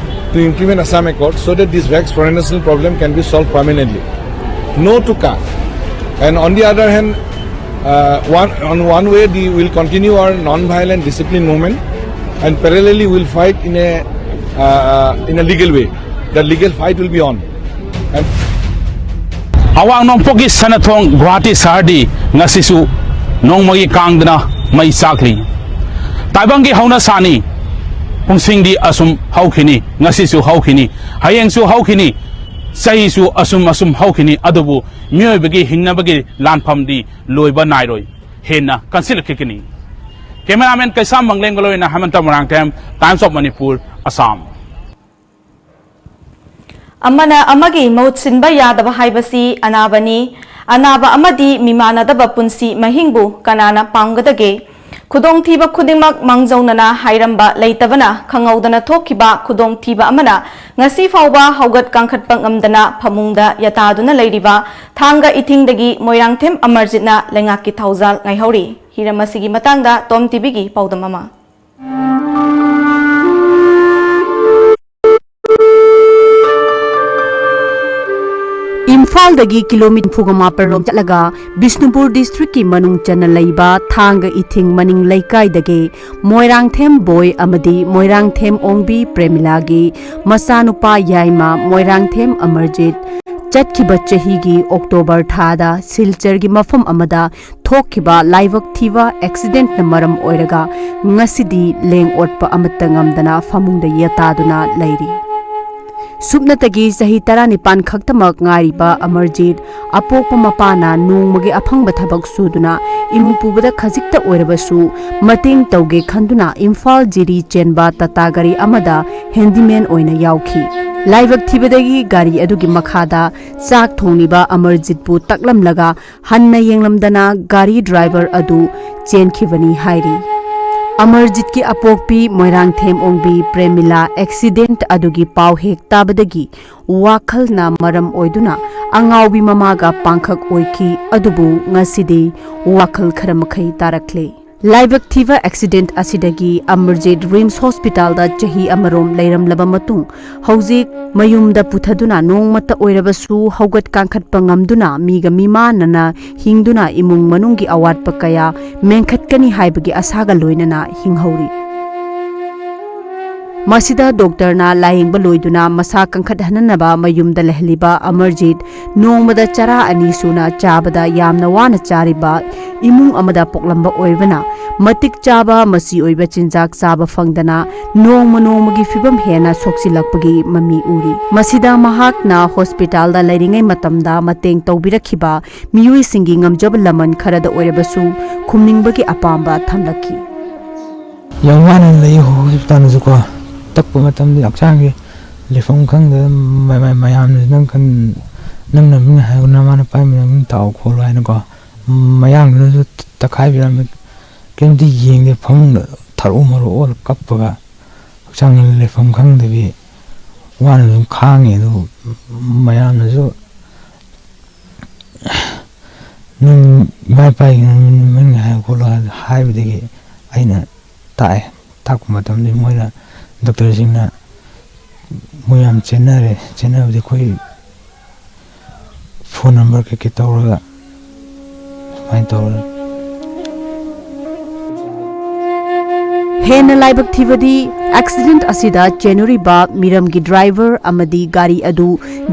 to implement Assam Accord so that this vexed foreign national problem can be solved permanently. No to car. And on the other hand, uh, one, on one way, the, we'll continue our non-violent discipline movement, and parallelly, we'll fight in a, uh, in a legal way. The legal fight will be on. And ꯑꯋꯥꯡ ꯅꯣꯡꯄꯣꯛꯀꯤ ꯁꯅꯥꯊꯣꯡ ꯒꯨꯋꯥꯍꯥꯇꯤ ꯁꯍꯔꯗꯤ ꯉꯁꯤꯁꯨ ꯅꯣꯡꯃꯒꯤ ꯀꯥꯡꯗꯅ ꯃꯩ ꯆꯥꯛꯂꯤ꯫ ꯇꯥꯏꯕꯪꯒꯤ ꯍꯧꯅꯁꯥꯅꯤ꯫ ꯄꯨꯟꯁꯤꯡꯗꯤ ꯑꯁꯨꯝ ꯍꯧꯈꯤꯅꯤ, ꯉꯁꯤꯁꯨ ꯍꯧꯈꯤꯅꯤ, ꯍꯌꯦꯡꯁꯨ ꯍꯧꯈꯤꯅꯤ, ꯆꯍꯤꯁꯨ ꯑꯁꯨꯝ ꯑꯁꯨꯝ ꯍꯧꯈꯤꯅꯤ꯫ ꯑꯗꯨꯕꯨ ꯃꯤꯑꯣꯏꯕꯒꯤ ꯍꯤꯡꯅꯕꯒꯤ ꯂꯥꯟꯐꯝꯗꯤ ꯂꯣꯏꯕ ꯅꯥꯏꯔꯣꯏ, ꯍꯦꯟꯅ ꯀꯟꯁꯤꯜꯂꯛꯈꯤꯒꯅꯤ꯫ Cameraman ꯀꯩꯁꯥꯝ ꯃꯪꯂꯦꯝꯒ ꯂꯣꯏꯅꯅ ꯍꯦꯃꯟꯇ Moirangthem, Times of Manipur, Assam꯫ ꯑꯃꯅ ꯑꯃꯒꯤ ꯃꯍꯨꯠ ꯁꯤꯟꯕ ꯌꯥꯗꯕ ꯍꯥꯏꯕꯁꯤ ꯑꯅꯥꯕꯅꯤ꯫ ꯑꯅꯥꯕ ꯑꯃꯗꯤ ꯃꯤꯃꯥꯟꯅꯗꯕ ꯄꯨꯟꯁꯤ ꯃꯍꯤꯡꯕꯨ ꯀꯅꯥꯅ ꯄꯥꯝꯒꯗꯒꯦ? ꯈꯨꯗꯣꯡꯊꯤꯕ ꯈꯨꯗꯤꯡꯃꯛ ꯃꯥꯡꯖꯧꯅꯅ ꯍꯥꯏꯔꯝꯕ ꯂꯩꯇꯕꯅ ꯈꯪꯍꯧꯗꯅ ꯊꯣꯛꯈꯤꯕ ꯈꯨꯗꯣꯡꯊꯤꯕ ꯑꯃꯅ ꯉꯁꯤ ꯐꯥꯎꯕ ꯍꯧꯒꯠ ꯀꯥꯡꯈꯠꯄ ꯉꯝꯗꯅ ꯐꯃꯨꯡꯗ ꯌꯥꯇꯥꯗꯨꯅ ꯂꯩꯔꯤꯕ ꯊꯥꯡꯒ ꯏꯊꯤꯡꯗꯒꯤ ꯃꯣꯏꯔꯥꯡꯊꯦꯝ ꯑꯃꯔꯖꯤꯠꯅ ꯂꯩꯉꯥꯛꯀꯤ ꯊꯧꯖꯥꯜ ꯉꯥꯏꯍꯧꯔꯤ꯫ ꯍꯤꯔꯝ ꯑꯁꯤꯒꯤ ꯃꯇꯥꯡꯗ ꯇꯣꯝ ꯇꯤꯚꯤꯒꯤ ꯄꯥꯎꯗꯝ ꯑꯃ꯫ ꯏꯝꯐꯥꯜꯗꯒꯤ ꯀꯤꯂꯣꯃꯤꯇꯔ ꯅꯤꯐꯨꯒ ꯃꯥꯄꯜ ꯔꯣꯝ ꯆꯠꯂꯒ ꯕꯤꯁꯅꯨꯄꯨꯔ ꯗꯤꯁꯇ꯭ꯔꯤꯛꯀꯤ ꯃꯅꯨꯡ ꯆꯟꯅ ꯂꯩꯕ ꯊꯥꯡꯒ ꯏꯊꯤꯡ ꯃꯅꯤꯡ ꯂꯩꯀꯥꯏꯗꯒꯤ ꯃꯣꯏꯔꯥꯡꯊꯦꯝ ꯕꯣꯏ ꯑꯃꯗꯤ ꯃꯣꯏꯔꯥꯡꯊꯦꯝ ꯑꯣꯡꯕꯤ ꯄ꯭ꯔꯦꯃꯤꯂꯥꯒꯤ ꯃꯆꯥꯅꯨꯄꯥ ꯌꯥꯏꯃ ꯃꯣꯏꯔꯥꯡꯊꯦꯝ ꯑꯃꯔꯖꯤꯠ ꯆꯠꯈꯤꯕ ꯆꯍꯤꯒꯤ ꯑꯣꯛꯇꯣꯕꯔ ꯊꯥꯗ ꯁꯤꯜꯆꯔꯒꯤ ꯃꯐꯝ ꯑꯃꯗ ꯊꯣꯛꯈꯤꯕ ꯂꯥꯏꯕꯛ ꯊꯤꯕ ꯑꯦꯛꯁꯤꯗꯦꯟꯠꯅ ꯃꯔꯝ ꯑꯣꯏꯔꯒ ꯉꯁꯤꯗꯤ ꯂꯦꯡ ꯑꯣꯠꯄ ꯑꯃꯠꯇ ꯉꯝꯗꯅ ꯐꯃꯨꯡꯗ ꯌꯦꯇꯥꯗꯨꯅ ꯂꯩꯔꯤ꯫ ꯁꯨꯞꯅꯇꯒꯤ ꯆꯍꯤ ꯇꯔꯥꯅꯤꯄꯥꯟ ꯈꯛꯇꯃꯛ ꯉꯥꯏꯔꯤꯕ ꯑꯃꯔꯖꯤꯠ ꯑꯄꯣꯛꯄ ꯃꯄꯥꯅ ꯅꯣꯡꯃꯒꯤ ꯑꯐꯪꯕ ꯊꯕꯛ ꯁꯨꯗꯨꯅ ꯏꯃꯨꯡ ꯄꯨꯕꯗ ꯈꯖꯤꯛꯇ ꯑꯣꯏꯔꯕꯁꯨ ꯃꯇꯦꯡ ꯇꯧꯒꯦ ꯈꯟꯗꯨꯅ ꯏꯝꯐꯥꯜ ꯖꯤꯔꯤ ꯆꯦꯟꯕ ꯇꯥꯇꯥ ꯒꯥꯔꯤ ꯑꯃꯗ ꯍꯦꯟꯗꯤꯃꯦꯟ ꯑꯣꯏꯅ ꯌꯥꯎꯈꯤ꯫ ꯂꯥꯏꯕꯛ ꯊꯤꯕꯗꯒꯤ ꯒꯥꯔꯤ ꯑꯗꯨꯒꯤ ꯃꯈꯥꯗ ꯆꯥꯛ ꯊꯣꯡꯂꯤꯕ ꯑꯃꯔꯖꯤꯠꯄꯨ ꯇꯛꯂꯝꯂꯒ ꯍꯟꯅ ꯌꯦꯡꯂꯝꯗꯅ ꯒꯥꯔꯤ ꯗ꯭ꯔꯥꯏꯚꯔ ꯑꯗꯨ ꯆꯦꯟꯈꯤꯕꯅꯤ ꯍꯥꯏꯔꯤ꯫ ꯑꯃꯔꯖꯤꯠꯀꯤ ꯑꯄꯣꯛꯄꯤ ꯃꯣꯏꯔꯥꯡꯊꯦꯝ ꯑꯣꯡꯕꯤ ꯄ꯭ꯔꯦꯃꯤꯂꯥ ꯑꯦꯛꯁꯤꯗꯦꯟꯠ ꯑꯗꯨꯒꯤ ꯄꯥꯎ ꯍꯦꯛ ꯇꯥꯕꯗꯒꯤ ꯋꯥꯈꯜꯅ ꯃꯔꯝ ꯑꯣꯏꯗꯨꯅ ꯑꯉꯥꯎꯕꯤ ꯃꯃꯥꯒ ꯄꯥꯡꯈꯛ ꯑꯣꯏꯈꯤ꯫ ꯑꯗꯨꯕꯨ ꯉꯁꯤꯗꯤ ꯋꯥꯈꯜ ꯈꯔ ꯃꯈꯩ ꯇꯥꯔꯛꯂꯦ꯫ ꯂꯥꯏꯕꯛ ꯊꯤꯕ ꯑꯦꯛꯁꯤꯗꯦꯟꯠ ꯑꯁꯤꯗꯒꯤ ꯑꯃꯔꯖꯤꯠ ꯔꯤꯝꯁ ꯍꯣꯁꯄꯤꯇꯥꯜꯗ ꯆꯍꯤ ꯑꯃꯔꯣꯝ ꯂꯩꯔꯝꯂꯕ ꯃꯇꯨꯡ ꯍꯧꯖꯤꯛ ꯃꯌꯨꯝꯗ ꯄꯨꯊꯗꯨꯅ ꯅꯣꯡꯃꯇ ꯑꯣꯏꯔꯕꯁꯨ ꯍꯧꯒꯠ ꯀꯥꯡꯈꯠꯄ ꯉꯝꯗꯨꯅ ꯃꯤꯒ ꯃꯤꯃꯥꯟꯅꯅ ꯍꯤꯡꯗꯨꯅ ꯏꯃꯨꯡ ꯃꯅꯨꯡꯒꯤ ꯑꯋꯥꯠꯄ ꯀꯌꯥ ꯃꯦꯟꯈꯠꯀꯅꯤ ꯍꯥꯏꯕꯒꯤ ꯑꯁꯥꯒ ꯂꯣꯏꯅꯅ ꯍꯤꯡꯍꯧꯔꯤ꯫ ꯃꯁꯤꯗ ꯗꯣꯛꯇꯔꯅ ꯂꯥꯌꯦꯡꯕ ꯂꯣꯏꯗꯨꯅ ꯃꯁꯥ ꯀꯟꯈꯠꯍꯟꯅꯅꯕ ꯃꯌꯨꯝꯗ ꯂꯩꯍꯜꯂꯤꯕ ꯑꯃꯔꯖꯤꯠ, ꯅꯣꯡꯃꯗ ꯆꯔꯥ ꯑꯅꯤ ꯁꯨꯅ ꯆꯥꯕꯗ ꯌꯥꯝꯅ ꯋꯥꯅ ꯆꯥꯔꯤꯕ ꯏꯃꯨꯡ ꯑꯃꯗ ꯄꯣꯛꯂꯝꯕ ꯑꯣꯏꯕꯅ, ꯃꯇꯤꯛ ꯆꯥꯕ ꯃꯆꯤ ꯑꯣꯏꯕ ꯆꯤꯟꯖꯥꯛ ꯆꯥꯕ ꯐꯪꯗꯅ ꯅꯣꯡꯃ ꯅꯣꯡꯃꯒꯤ ꯐꯤꯕꯝ ꯍꯦꯟꯅ ꯁꯣꯛꯆꯤꯜꯂꯛꯄꯒꯤ ꯃꯃꯤ ꯎꯔꯤ꯫ ꯃꯁꯤꯗ ꯃꯍꯥꯛꯅ ꯍꯣꯁꯄꯤꯇꯥꯜꯗ ꯂꯩꯔꯤꯉꯩ ꯃꯇꯝꯗ ꯃꯇꯦꯡ ꯇꯧꯕꯤꯔꯛꯈꯤꯕ ꯃꯤꯑꯣꯏꯁꯤꯡꯒꯤ ꯉꯝꯖꯕ ꯂꯃꯟ ꯈꯔꯗ ꯑꯣꯏꯔꯕꯁꯨ ꯈꯨꯝꯅꯤꯡꯕꯒꯤ ꯑꯄꯥꯝꯕ ꯊꯝꯂꯛꯈꯤ꯫ ꯌꯥꯝ ꯋꯥꯅ ꯂꯩ ꯍꯣꯁꯄꯤꯇꯥꯜꯗꯁꯨꯀꯣ꯫ ꯇꯛꯄ ꯃꯇꯝꯗ ꯍꯛꯆꯥꯡꯒꯤ ꯂꯩꯐꯝ ꯈꯪꯗ ꯃ-, ꯃ-, ꯃꯌꯥꯝꯅꯁꯨ ꯅꯪ ꯈꯟ-, ꯅꯪꯅ ꯃꯤꯅ ꯍꯥꯏꯌꯨ, ꯅꯃꯥ ꯅꯄꯥ ꯃꯤꯅ ꯃꯤꯅ ꯇꯥꯛꯑꯣ ꯈꯣꯠꯂꯣ ꯍꯥꯏꯅꯀꯣ꯫ ꯃꯌꯥꯡꯗꯨꯅꯁꯨ ꯇꯛꯈꯥꯏꯕꯤꯔꯝꯃꯤ꯫ ꯀꯩꯝꯇ ꯌꯦꯡꯗꯦ, ꯐꯃꯨꯡꯗ ꯊꯔꯣ ꯃꯔꯣ ꯑꯣꯜꯂ ꯀꯞꯄꯒ ꯍꯛꯆꯥꯡ ꯂꯩꯐꯝ ꯈꯪꯗꯕꯤ ꯋꯥꯅ ꯑꯗꯨꯝ ꯈꯥꯡꯉꯤ꯫ ꯑꯗꯨ ꯃꯌꯥꯝꯅꯁꯨ "ꯅꯪ ꯏꯃꯥ ꯏꯄꯥꯒꯤ ꯃꯃꯤꯡ ꯍꯥꯏꯌꯨ ꯈꯣꯠꯂꯣ" ꯍꯥꯏꯕꯗꯒꯤ ꯑꯩꯅ ꯇꯥꯛꯑꯦ꯫ ꯇꯥꯛꯄ ꯃꯇꯝꯗ ꯃꯣꯏꯅ, ꯗꯣꯛꯇꯔꯁꯤꯡꯅ ꯃꯣꯏ ꯌꯥꯝ ꯆꯦꯟꯅꯔꯦ꯫ ꯆꯦꯟꯅꯕꯗꯤ ꯑꯩꯈꯣꯏ ꯐꯣꯟ ꯅꯝꯕꯔ ꯀꯩꯀꯩ ꯇꯧꯔꯒ ꯁꯨꯃꯥꯏꯅ ꯇꯧꯔꯦ꯫ ꯍꯦꯟꯅ ꯂꯥꯏꯕꯛ ꯊꯤꯕꯗꯤ, ꯑꯦꯛꯁꯤꯗꯦꯟꯠ ꯑꯁꯤꯗ ꯆꯦꯟꯅꯔꯤꯕ ꯃꯤꯔꯝꯒꯤ ꯗ꯭ꯔꯥꯏꯚꯔ ꯑꯃꯗꯤ ꯒꯥꯔꯤ ꯑꯗꯨ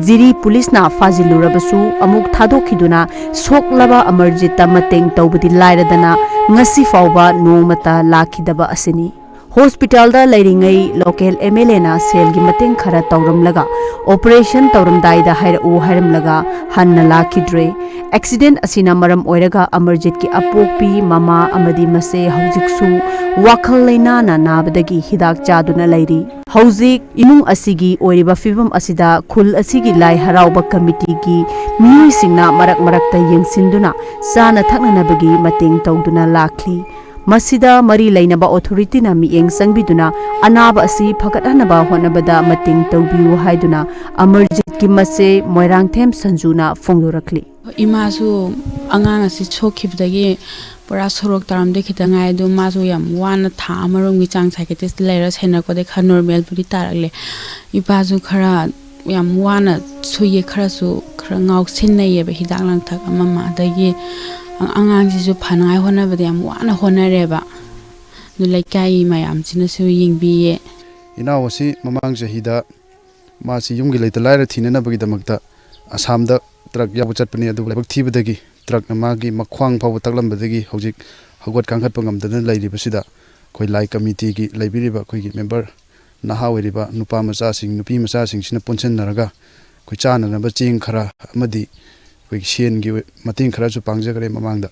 ꯖꯤꯔꯤ ꯄꯨꯂꯤꯁꯅ ꯐꯥꯖꯤꯜꯂꯨꯔꯕꯁꯨ ꯑꯃꯨꯛ ꯊꯥꯗꯣꯛꯈꯤꯗꯨꯅ ꯁꯣꯛꯂꯕ ꯑꯃꯔꯖꯤꯠꯇ ꯃꯇꯦꯡ ꯇꯧꯕꯗꯤ ꯂꯥꯏꯔꯗꯅ ꯉꯁꯤ ꯐꯥꯎꯕ ꯅꯣꯡꯃꯇ ꯂꯥꯛꯈꯤꯗꯕ ꯑꯁꯤꯅꯤ꯫ ꯍꯣꯁꯄꯤꯇꯥꯜꯗ ꯂꯩꯔꯤꯉꯩ ꯂꯣꯀꯦꯜ ꯑꯦꯝ ꯑꯦꯜ ꯑꯦꯅ ꯁꯦꯜꯒꯤ ꯃꯇꯦꯡ ꯈꯔ ꯇꯧꯔꯝꯂꯒ ꯑꯣꯄꯔꯦꯁꯟ ꯇꯧꯔꯝꯗꯥꯏꯗ ꯍꯥꯏꯔꯛꯎ ꯍꯥꯏꯔꯝꯂꯒ ꯍꯟꯅ ꯂꯥꯛꯈꯤꯗ꯭ꯔꯦ꯫ ꯑꯦꯛꯁꯤꯗꯦꯟꯠ ꯑꯁꯤꯅ ꯃꯔꯝ ꯑꯣꯏꯔꯒ ꯑꯃꯔꯖꯤꯠꯀꯤ ꯑꯄꯣꯛꯄꯤ, ꯃꯃꯥ ꯑꯃꯗꯤ ꯃꯆꯦ ꯍꯧꯖꯤꯛꯁꯨ ꯋꯥꯈꯜ ꯂꯩꯅꯥꯅ ꯅꯥꯕꯗꯒꯤ ꯍꯤꯗꯥꯛ ꯆꯥꯗꯨꯅ ꯂꯩꯔꯤ꯫ ꯍꯧꯖꯤꯛ ꯏꯃꯨꯡ ꯑꯁꯤꯒꯤ ꯑꯣꯏꯔꯤꯕ ꯐꯤꯕꯝ ꯑꯁꯤꯗ ꯈꯨꯜ ꯑꯁꯤꯒꯤ ꯂꯥꯏ ꯍꯔꯥꯎꯕ ꯀꯃꯤꯇꯤꯒꯤ ꯃꯤꯑꯣꯏꯁꯤꯡꯅ ꯃꯔꯛ ꯃꯔꯛꯇ ꯌꯦꯡꯁꯤꯟꯗꯨꯅ ꯆꯥꯅ ꯊꯛꯅꯅꯕꯒꯤ ꯃꯇꯦꯡ ꯇꯧꯗꯨꯅ ꯂꯥꯛꯂꯤ꯫ ꯃꯁꯤꯗ ꯃꯔꯤ ꯂꯩꯅꯕ ꯑꯣꯊꯣꯔꯤꯇꯤꯅ ꯃꯤꯠꯌꯦꯡ ꯆꯪꯕꯤꯗꯨꯅ ꯑꯅꯥꯕ ꯑꯁꯤ ꯐꯒꯠꯍꯟꯅꯕ ꯍꯣꯠꯅꯕꯗ ꯃꯇꯦꯡ ꯇꯧꯕꯤꯌꯨ ꯍꯥꯏꯗꯨꯅ ꯑꯃꯔꯖꯤꯠꯀꯤ ꯃꯆꯦ ꯃꯣꯏꯔꯥꯡꯊꯦꯝ ꯁꯟꯖꯨꯅ ꯐꯣꯡꯗꯣꯔꯛꯂꯤ꯫ ꯏꯃꯥꯁꯨ ꯑꯉꯥꯡ ꯑꯁꯤ ꯁꯣꯛꯈꯤꯕꯗꯒꯤ ꯄꯨꯔꯥ ꯁꯣꯔꯣꯛ ꯇꯥꯔꯝꯗ ꯈꯤꯇꯪ ꯉꯥꯏ꯫ ꯑꯗꯨ ꯃꯥꯁꯨ ꯌꯥꯝ ꯋꯥꯅ ꯊꯥ ꯑꯃꯔꯣꯝꯒꯤ ꯆꯥꯡ ꯁꯥꯏꯀꯦꯇ꯭ꯔꯤꯁꯇ ꯂꯩꯔ ꯁꯦꯟꯅꯔꯛꯄꯗꯩ ꯈꯔ ꯅꯣꯔꯃꯦꯜꯕꯨꯗꯤ ꯇꯥꯔꯛꯂꯦ꯫ ꯏꯄꯥꯁꯨ ꯈꯔ ꯌꯥꯝ ꯋꯥꯅ ꯁꯨꯏꯌꯦ, ꯈꯔꯁꯨ ꯈꯔ ꯉꯥꯎꯁꯤꯟꯅꯩꯌꯦꯕ ꯍꯤꯗꯥꯛ ꯂꯥꯡꯊꯛ ꯑꯃ ꯑꯃ꯫ ꯑꯗꯒꯤ ꯑꯉꯥꯡꯁꯤꯁꯨ ꯐꯅꯉꯥꯏ ꯍꯣꯠꯅꯕꯗ ꯌꯥꯝ ꯋꯥꯅ ꯍꯣꯠꯅꯔꯦꯕ꯫ ꯑꯗꯨ ꯂꯩꯀꯥꯏ ꯃꯌꯥꯝꯁꯤꯅꯁꯨ ꯌꯦꯡꯕꯤꯌꯦ꯫ ꯏꯅꯥꯎ ꯑꯁꯤ ꯃꯃꯥꯡ ꯆꯍꯤꯗ ꯃꯥꯁꯤ ꯌꯨꯝꯒꯤ ꯂꯩꯇ ꯂꯥꯏꯔ ꯊꯤꯅꯅꯕꯒꯤꯗꯃꯛꯇ ꯑꯁꯥꯝꯗ ꯇ꯭ꯔꯛ ꯌꯥꯎꯕ ꯆꯠꯄꯅꯤ꯫ ꯑꯗꯨꯕꯨ ꯂꯥꯏꯕꯛ ꯊꯤꯕꯗꯒꯤ ꯇ꯭ꯔꯛꯅ ꯃꯥꯒꯤ ꯃꯈ꯭ꯋꯥꯡ ꯐꯥꯎꯕ ꯇꯛꯂꯝꯕꯗꯒꯤ ꯍꯧꯖꯤꯛ ꯍꯧꯒꯠ ꯀꯥꯡꯈꯠꯄ ꯉꯝꯗꯅ ꯂꯩꯔꯤꯕꯁꯤꯗ, ꯑꯩꯈꯣꯏ ꯂꯥꯏ ꯀꯃꯤꯇꯤꯒꯤ ꯂꯩꯕꯤꯔꯤꯕ ꯑꯩꯈꯣꯏꯒꯤ ꯃꯦꯝꯕꯔ ꯅꯍꯥ ꯑꯣꯏꯔꯤꯕ ꯅꯨꯄꯥ ꯃꯆꯥꯁꯤꯡ, ꯅꯨꯄꯤ ꯃꯆꯥꯁꯤꯡꯁꯤꯅ ꯄꯨꯟꯁꯤꯟꯅꯔꯒ ꯑꯩꯈꯣꯏ ꯆꯥꯅꯅꯕ ꯆꯦꯡ ꯈꯔ ꯑꯃꯗꯤ ꯑꯩꯈꯣꯏꯒꯤ ꯁꯦꯟꯒꯤ ꯃꯇꯦꯡ ꯈꯔꯁꯨ ꯄꯥꯡꯖꯈ꯭ꯔꯦ ꯃꯃꯥꯡꯗ꯫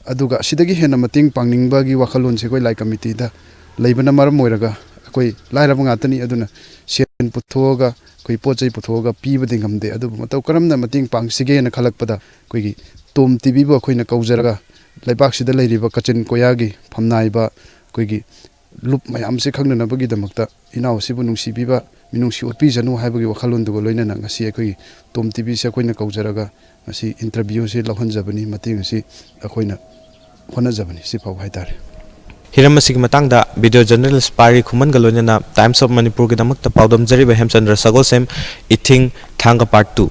ꯑꯗꯨꯒ ꯑꯁꯤꯗꯒꯤ ꯍꯦꯟꯅ ꯃꯇꯦꯡ ꯄꯥꯡꯅꯤꯡꯕꯒꯤ ꯋꯥꯈꯜꯂꯣꯟꯁꯦ ꯑꯩꯈꯣꯏ ꯂꯥꯏ ꯀꯃꯤꯇꯤꯗ ꯂꯩꯕꯅ ꯃꯔꯝ ꯑꯣꯏꯔꯒ, ꯑꯩꯈꯣꯏ ꯂꯥꯏꯔꯕ ꯉꯥꯛꯇꯅꯤ, ꯑꯗꯨꯅ ꯁꯦꯟ ꯄꯨꯊꯣꯛꯑꯒ, ꯑꯩꯈꯣꯏ ꯄꯣꯠ ꯆꯩ ꯄꯨꯊꯣꯛꯑꯒ ꯄꯤꯕꯗꯤ ꯉꯝꯗꯦ꯫ ꯑꯗꯨꯕꯨ ꯃꯇꯧ ꯀꯔꯝꯅ ꯃꯇꯦꯡ ꯄꯥꯡꯁꯤꯒꯦꯅ ꯈꯜꯂꯛꯄꯗ, ꯑꯩꯈꯣꯏꯒꯤ ꯇꯣꯝ ꯇꯤꯚꯤꯕꯨ ꯑꯩꯈꯣꯏꯅ ꯀꯧꯖꯔꯒ, ꯂꯩꯕꯥꯛꯁꯤꯗ ꯂꯩꯔꯤꯕ ꯀꯥꯆꯤꯟ ꯀꯣꯌꯥꯒꯤ ꯐꯝꯅꯥꯏꯕ ꯑꯩꯈꯣꯏꯒꯤ ꯂꯨꯞ ꯃꯌꯥꯝꯁꯦ ꯈꯪꯅꯅꯕꯒꯤꯗꯃꯛꯇ ꯏꯅꯥꯎ ꯑꯁꯤꯕꯨ ꯅꯨꯡꯁꯤꯕꯤꯕ, ꯃꯤꯅꯨꯡꯁꯤ ꯎꯠꯄꯤꯖꯅꯨ ꯍꯥꯏꯕꯒꯤ ꯋꯥꯈꯜꯂꯣꯟꯗꯨꯒ ꯂꯣꯏꯅꯅ ꯉꯁꯤ ꯑꯩꯈꯣꯏꯒꯤ ꯇꯣꯝ ꯇꯤꯚꯤꯁꯦ ꯑꯩꯈꯣꯏꯅ ꯀꯧꯖꯔꯒ ꯉꯁꯤ ꯏꯟꯇꯔꯚ꯭ꯌꯨꯁꯦ ꯂꯧꯍꯟꯖꯕꯅꯤ, ꯃꯇꯦꯡ ꯑꯁꯤ ꯑꯩꯈꯣꯏꯅ ꯍꯣꯠꯅꯖꯕꯅꯤ꯫ ꯁꯤ ꯐꯥꯎꯕ ꯍꯥꯏꯇꯥꯔꯦ꯫ ꯍꯤꯔꯝ ꯑꯁꯤꯒꯤ ꯃꯇꯥꯡꯗ ꯚꯤꯗꯤꯑꯣ ꯖꯔꯅꯦꯂꯤꯁ ꯄꯥꯔꯤ ꯈꯨꯃꯟꯒ ꯂꯣꯏꯅꯅ Times of ꯃꯅꯤꯄꯨꯔꯒꯤꯗꯃꯛꯇ ꯄꯥꯎꯗꯝꯖꯔꯤꯕ ꯍꯦꯝꯆꯟꯗ꯭ꯔ ꯁꯒꯣꯜꯁꯦꯝ, ꯏꯊꯤꯡ, ꯊꯥꯡꯒ part two꯫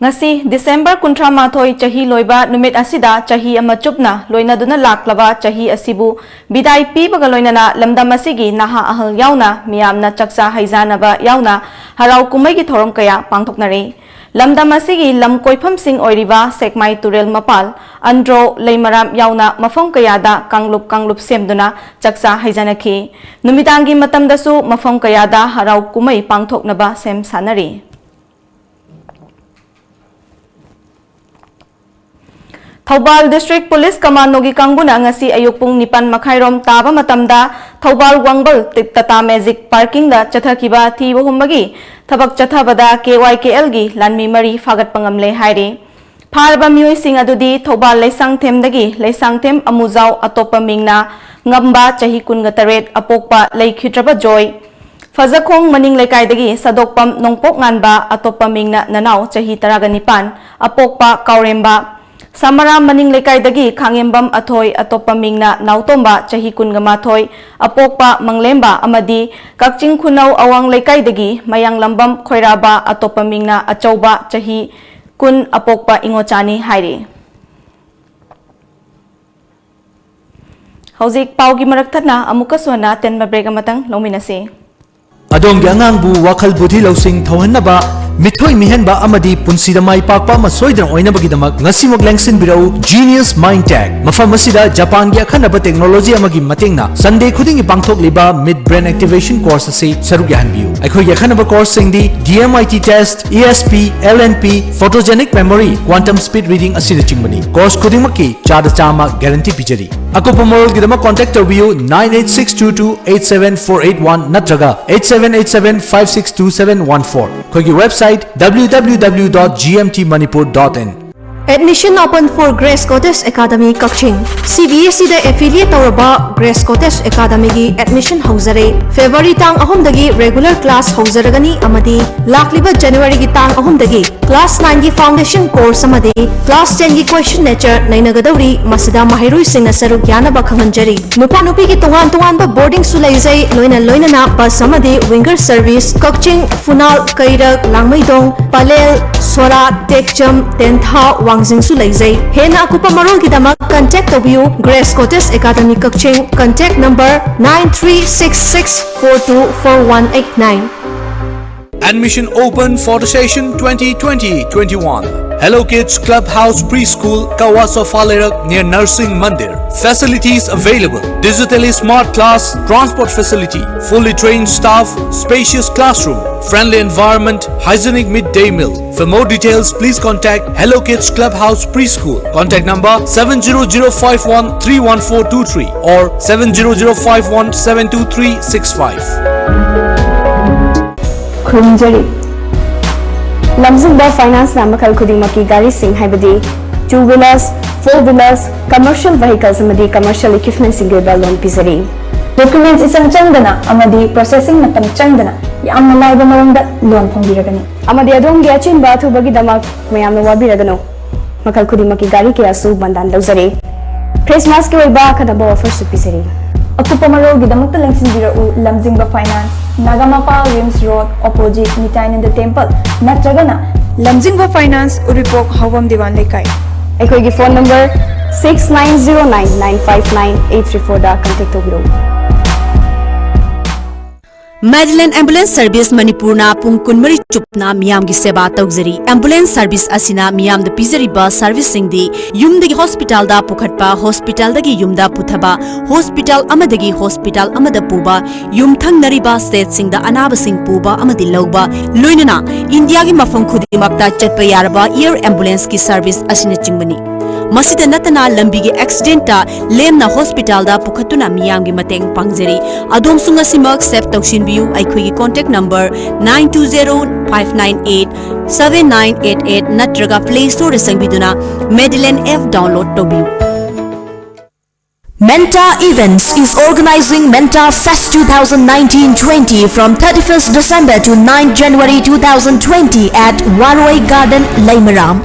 ꯉꯁꯤ ꯗꯤꯁꯦꯝꯕꯔ ꯀꯨꯟꯊ꯭ꯔꯥ ꯃꯥꯊꯣꯏ, ꯆꯍꯤ ꯂꯣꯏꯕ ꯅꯨꯃꯤꯠ ꯑꯁꯤꯗ ꯆꯍꯤ ꯑꯃ ꯆꯨꯞꯅ ꯂꯣꯏꯅꯗꯨꯅ ꯂꯥꯛꯂꯕ ꯆꯍꯤ ꯑꯁꯤꯕꯨ ꯕꯤꯗꯥꯏ ꯄꯤꯕꯒ ꯂꯣꯏꯅꯅ ꯂꯝꯗꯝ ꯑꯁꯤꯒꯤ ꯅꯍꯥ ꯑꯍꯜ ꯌꯥꯎꯅ ꯃꯤꯌꯥꯝꯅ ꯆꯥꯛꯆꯥ ꯍꯩꯖꯥꯅꯕ ꯌꯥꯎꯅ ꯍꯔꯥꯎ ꯀꯨꯝꯍꯩꯒꯤ ꯊꯧꯔꯝ ꯀꯌꯥ ꯄꯥꯡꯊꯣꯛꯅꯔꯦ꯫ ꯂꯝꯗꯝ ꯑꯁꯤꯒꯤ ꯂꯝ ꯀꯣꯏꯐꯝꯁꯤꯡ ꯑꯣꯏꯔꯤꯕ ꯁꯦꯛꯃꯥꯏ ꯇꯨꯔꯦꯜ ꯃꯄꯥꯜ, ꯑꯟꯗ꯭ꯔꯣ, ꯂꯩꯃꯔꯥꯝ ꯌꯥꯎꯅ ꯃꯐꯝ ꯀꯌꯥꯗ ꯀꯥꯡꯂꯨꯞ ꯀꯥꯡꯂꯨꯞ ꯁꯦꯝꯗꯨꯅ ꯆꯥꯛꯆꯥ ꯍꯩꯖꯥꯅꯈꯤ꯫ ꯅꯨꯃꯤꯗꯥꯡꯒꯤ ꯃꯇꯝꯗꯁꯨ ꯃꯐꯝ ꯀꯌꯥꯗ ꯍꯔꯥꯎ ꯀꯨꯝꯍꯩ ꯄꯥꯡꯊꯣꯛꯅꯕ ꯁꯦꯝ ꯁꯥꯅꯔꯤ꯫ ꯊꯧꯕꯥꯜ District Police Commando ꯒꯤ ꯀꯥꯡꯕꯨꯅ ꯉꯁꯤ ꯑꯌꯨꯛ ꯄꯨꯡ ꯅꯤꯄꯥꯟ ꯃꯈꯥꯏꯔꯣꯝ ꯇꯥꯕ ꯃꯇꯝꯗ ꯊꯧꯕꯥꯜ ꯋꯥꯡꯕꯜ ꯇ-, Tata Magic parking ꯗ ꯆꯠꯊꯈꯤꯕ ꯊꯤꯕ ꯍꯨꯝꯕꯒꯤ ꯊꯕꯛ ꯆꯠꯊꯕꯗ K Y K L ꯒꯤ ꯂꯥꯟꯃꯤ ꯃꯔꯤ ꯐꯥꯒꯠꯄ ꯉꯝꯂꯦ ꯍꯥꯏꯔꯤ꯫ ꯐꯥꯔꯕ ꯃꯤꯑꯣꯏꯁꯤꯡ ꯑꯗꯨꯗꯤ ꯊꯧꯕꯥꯜ ꯂꯩꯁꯥꯡꯊꯦꯝꯗꯒꯤ ꯂꯩꯁꯥꯡꯊꯦꯝ ꯑꯃꯨꯖꯥꯎ ꯑꯇꯣꯞꯄ ꯃꯤꯡꯅ ꯉꯝꯕ, ꯆꯍꯤ ꯀꯨꯟꯒ ꯇꯔꯦꯠ, ꯑꯄꯣꯛꯄ ꯂꯩꯈꯤꯗ꯭ꯔꯕ ꯖꯣꯏ, ꯐꯖꯈꯣꯡ ꯃꯅꯤꯡ ꯂꯩꯀꯥꯏꯗꯒꯤ ꯁꯥꯗꯣꯛꯄꯝ ꯅꯣꯡꯄꯣꯛ ꯉꯥꯟꯕ, ꯑꯇꯣꯞꯄ ꯃꯤꯡꯅ ꯅꯅꯥꯎ, ꯆꯍꯤ ꯇꯔꯥꯒ ꯅꯤꯄꯥꯟ, ꯑꯄꯣꯛꯄ ꯀꯥꯎꯔꯦꯝꯕ, ꯁꯃꯔꯥ ꯃꯅꯤꯡ ꯂꯩꯀꯥꯏꯗꯒꯤ ꯈꯥꯉꯦꯝꯕꯝ ꯑꯊꯣꯏ, ꯑꯇꯣꯞꯄ ꯃꯤꯡꯅ ꯅꯥꯎꯇꯣꯝꯕ, ꯆꯍꯤ ꯀꯨꯟꯒ ꯃꯥꯊꯣꯏ, ꯑꯄꯣꯛꯄ ꯃꯪꯂꯦꯝꯕ, ꯑꯃꯗꯤ ꯀꯛꯆꯤꯡ ꯈꯨꯅꯧ ꯑꯋꯥꯡ ꯂꯩꯀꯥꯏꯗꯒꯤ ꯃꯌꯥꯡꯂꯝꯕꯝ ꯈꯣꯏꯔꯥꯕ, ꯑꯇꯣꯞꯄ ꯃꯤꯡꯅ ꯑꯆꯧꯕ, ꯆꯍꯤ ꯀꯨꯟ, ꯑꯄꯣꯛꯄ ꯏꯉꯣꯆꯥꯅꯤ ꯍꯥꯏꯔꯤ꯫ ꯍꯧꯖꯤꯛ ꯄꯥꯎꯒꯤ ꯃꯔꯛ ꯊꯠꯅ ꯑꯃꯨꯛꯀꯁꯨ ꯍꯟꯅ ꯑꯇꯦꯟꯕ break ꯑꯃꯇꯪ ꯂꯧꯃꯤꯟꯅꯁꯤ꯫ ꯑꯗꯣꯝꯒꯤ ꯑꯉꯥꯡꯕꯨ ꯋꯥꯈꯜ ꯕꯨꯙꯤ ꯂꯧꯁꯤꯡ ꯊꯧꯍꯟꯅꯕ, ꯃꯤꯊꯣꯏ ꯃꯤꯍꯦꯟꯕ ꯑꯃꯗꯤ ꯄꯨꯟꯁꯤꯗ ꯃꯥꯏ ꯄꯥꯛꯄ ꯑꯃ ꯁꯣꯏꯗꯅ ꯑꯣꯏꯅꯕꯒꯤꯗꯃꯛ ꯉꯁꯤꯃꯛ ꯂꯦꯡꯁꯤꯟꯕꯤꯔꯛꯎ Genius Mind Tech꯫ ꯃꯐꯝ ꯑꯁꯤꯗ ꯖꯄꯥꯟꯒꯤ ꯑꯈꯟꯅꯕ technology ꯑꯃꯒꯤ ꯃꯇꯦꯡꯅ Sunday ꯈꯨꯗꯤꯡꯒꯤ ꯄꯥꯡꯊꯣꯛꯂꯤꯕ Mid Brain Activation Course ꯑꯁꯤ ꯁꯔꯨꯛ ꯌꯥꯍꯟꯕꯤꯌꯨ꯫ ꯑꯩꯈꯣꯏꯒꯤ ꯑꯈꯟꯅꯕ courseꯁꯤꯡꯗꯤ D M I T test, E S P, L N P, photogenic memory, quantum speed reading ꯑꯁꯤꯅꯆꯤꯡꯕꯅꯤ꯫ Course ꯈꯨꯗꯤꯡꯃꯛꯀꯤ ꯆꯥꯗ ꯆꯥꯝꯃ guarantee ꯄꯤꯖꯔꯤ꯫ ꯑꯀꯨꯞꯄ ꯃꯔꯣꯜꯒꯤꯗꯃꯛ contact ꯇꯧꯕꯤꯌꯨ nine eight six two two eight seven four eight one ꯅꯠꯇ꯭ꯔꯒ eight seven eight seven five six two seven one four꯫ ꯑꯩꯈꯣꯏꯒꯤ website W W W dot G M T manipur dot in꯫ Admission open for Grace Cottage Academy, Kakching. C B S E the affiliate ꯇꯧꯔꯕ Grace Cottage Academyꯒꯤ admission ꯍꯧꯖꯔꯦ꯫ February ꯇꯥꯡ ꯑꯍꯨꯝꯗꯒꯤ regular class ꯍꯧꯖꯔꯒꯅꯤ ꯑꯃꯗꯤ ꯂꯥꯛꯂꯤꯕ Januaryꯒꯤ ꯇꯥꯡ ꯑꯍꯨꯝꯗꯒꯤ class nineꯒꯤ foundation course ꯑꯃꯗꯤ class tenꯒꯤ question nature ꯅꯩꯅꯒꯗꯧꯔꯤ꯫ ꯃꯁꯤꯗ ꯃꯍꯩꯔꯣꯏꯁꯤꯡꯅ ꯁꯔꯨꯛ ꯌꯥꯅꯕ ꯈꯪꯍꯟꯖꯔꯤ꯫ ꯅꯨꯄꯥ ꯅꯨꯄꯤꯒꯤ ꯇꯣꯉꯥꯟ ꯇꯣꯉꯥꯟꯕ boardingꯁꯨ ꯂꯩꯖꯩ꯫ ꯂꯣꯏꯅ ꯂꯣꯏꯅꯅ bus ꯑꯃꯗꯤ winger service ꯀꯛꯆꯤꯡ, ꯐꯨꯅꯥꯜ, ꯀꯩꯔꯛ, ꯂꯥꯡꯃꯩꯗꯣꯡ, ꯄꯂꯦꯜ, ꯁꯣꯔꯥꯠ, ꯇꯦꯛꯆꯝ, ꯇꯦꯟꯊꯥ, ꯋꯥꯡꯖꯤꯡꯁꯨ ꯂꯩꯖꯩ꯫ ꯍꯦꯟꯅ ꯑꯀꯨꯞꯄ ꯃꯔꯣꯜꯒꯤꯗꯃꯛ contact ꯇꯧꯕꯤꯌꯨ Grace Cottage Academy, Kakching, contact number nine three six six four two four one eight nine. Admission open for the session twenty twenty twenty-one. Hello Kids Clubhouse Preschool, Kawasa Falerak near Narsing Mandir. Facilities available: digitally smart class, transport facility, fully trained staff, spacious classroom, friendly environment, hygienic midday meal. For more details, please contact Hello Kids Clubhouse Preschool. Contact number seven zero zero five one three one four two three or seven zero zero five one seven two three six five. ꯈꯨꯔꯨꯝꯖꯔꯤ꯫ ꯂꯝꯖꯤꯡꯕ Financeꯅ ꯃꯈꯜ ꯈꯨꯗꯤꯡꯃꯛꯀꯤ ꯒꯥꯔꯤꯁꯤꯡ, ꯍꯥꯏꯕꯗꯤ two wheelers, four wheelers, commercial vehicles ꯑꯃꯗꯤ commercial equipmentꯁꯤꯡꯒꯤ ꯑꯣꯏꯕ loan ꯄꯤꯖꯔꯤ꯫ Documents ꯏꯆꯪ ꯆꯪꯗꯅ ꯑꯃꯗꯤ processing ꯃꯇꯝ ꯆꯪꯗꯅ ꯌꯥꯝꯅ ꯂꯥꯏꯕ ꯃꯑꯣꯡꯗ loan ꯐꯪꯕꯤꯔꯒꯅꯤ꯫ ꯑꯃꯗꯤ ꯑꯗꯣꯝꯒꯤ ꯑꯆꯤꯟꯕ ꯑꯊꯨꯕꯒꯤꯗꯃꯛ ꯃꯌꯥꯝꯅ ꯋꯥꯕꯤꯔꯒꯅꯨ꯫ ꯃꯈꯜ ꯈꯨꯗꯤꯡꯃꯛꯀꯤ ꯒꯥꯔꯤ ꯀꯌꯥꯁꯨ ꯕꯟꯗꯥꯟ ꯂꯧꯖꯔꯤ꯫ Christmasꯀꯤ ꯑꯣꯏꯕ ꯑꯈꯟꯅꯕ offerꯁꯨ ꯄꯤꯖꯔꯤ꯫ ꯑꯀꯨꯞꯄ ꯃꯔꯣꯜꯒꯤꯗꯃꯛꯇ ꯂꯦꯡꯁꯤꯟꯕꯤꯔꯛꯎ ꯂꯝꯖꯤꯡꯕ Finance, Nagampal RIMS Road, opposite ꯅꯤꯇꯥꯏꯅꯟꯗ Temple, ꯅꯠꯇ꯭ꯔꯒꯅ ꯂꯝꯖꯤꯡꯕ Finance, ꯎꯔꯤꯄꯣꯛ, ꯍꯥꯎꯕꯝ ꯗꯤꯋꯥꯟ ꯂꯩꯀꯥꯏ꯫ ꯑꯩꯈꯣꯏꯒꯤ phone number Six nine zero nine nine five nine eight three four ꯗ contact ꯇꯧꯕꯤꯔꯛꯎ꯫ Madeline Ambulance Service ꯃꯅꯤꯄꯨꯔꯅ ꯄꯨꯡ ꯀꯨꯟꯃꯔꯤ ꯆꯨꯞꯅ ꯃꯤꯌꯥꯝꯒꯤ ꯁꯦꯕꯥ ꯇꯧꯖꯔꯤ꯫ Ambulance service ꯑꯁꯤꯅ ꯃꯤꯌꯥꯝꯗ ꯄꯤꯖꯔꯤꯕ serviceꯁꯤꯡꯗꯤ ꯌꯨꯝꯗꯒꯤ hospitalꯗ ꯄꯨꯈꯠꯄ, hospitalꯗꯒꯤ ꯌꯨꯝꯗ ꯄꯨꯊꯕ, hospital ꯑꯃꯗꯒꯤ hospital ꯑꯃꯗ ꯄꯨꯕ, ꯌꯨꯝꯊꯪꯅꯔꯤꯕ stateꯁꯤꯡꯗ ꯑꯅꯥꯕꯁꯤꯡ ꯄꯨꯕ ꯑꯃꯗꯤ ꯂꯧꯕ, ꯂꯣꯏꯅꯅ ꯏꯟꯗꯤꯌꯥꯒꯤ ꯃꯐꯝ ꯈꯨꯗꯤꯡꯃꯛꯇ ꯆꯠꯄ ꯌꯥꯔꯕ air ambulanceꯀꯤ service ꯑꯁꯤꯅꯆꯤꯡꯕꯅꯤ꯫ ꯃꯁꯤꯗ ꯅꯠꯇꯅ ꯂꯝꯕꯤꯒꯤ accidentꯇ ꯂꯦꯝꯅ hospitalꯗ ꯄꯨꯈꯠꯇꯨꯅ ꯃꯤꯌꯥꯝꯒꯤ ꯃꯇꯦꯡ ꯄꯥꯡꯖꯔꯤ꯫ ꯑꯗꯣꯝꯁꯨ ꯉꯁꯤꯃꯛ save ꯇꯧꯁꯤꯟꯕꯤꯌꯨ꯫ ꯑꯩꯈꯣꯏꯒꯤ contact number nine two zero five nine eight seven nine eight eight ꯅꯠꯇ꯭ꯔꯒ Play Storeꯗ ꯆꯪꯕꯤꯗꯨꯅ Madeline app download ꯇꯧꯕꯤꯌꯨ꯫ Menta Events is organizing Menta Fest two thousand nineteen twenty from thirty-first December to ninth January two thousand twenty at Waroi Garden, Leimaram.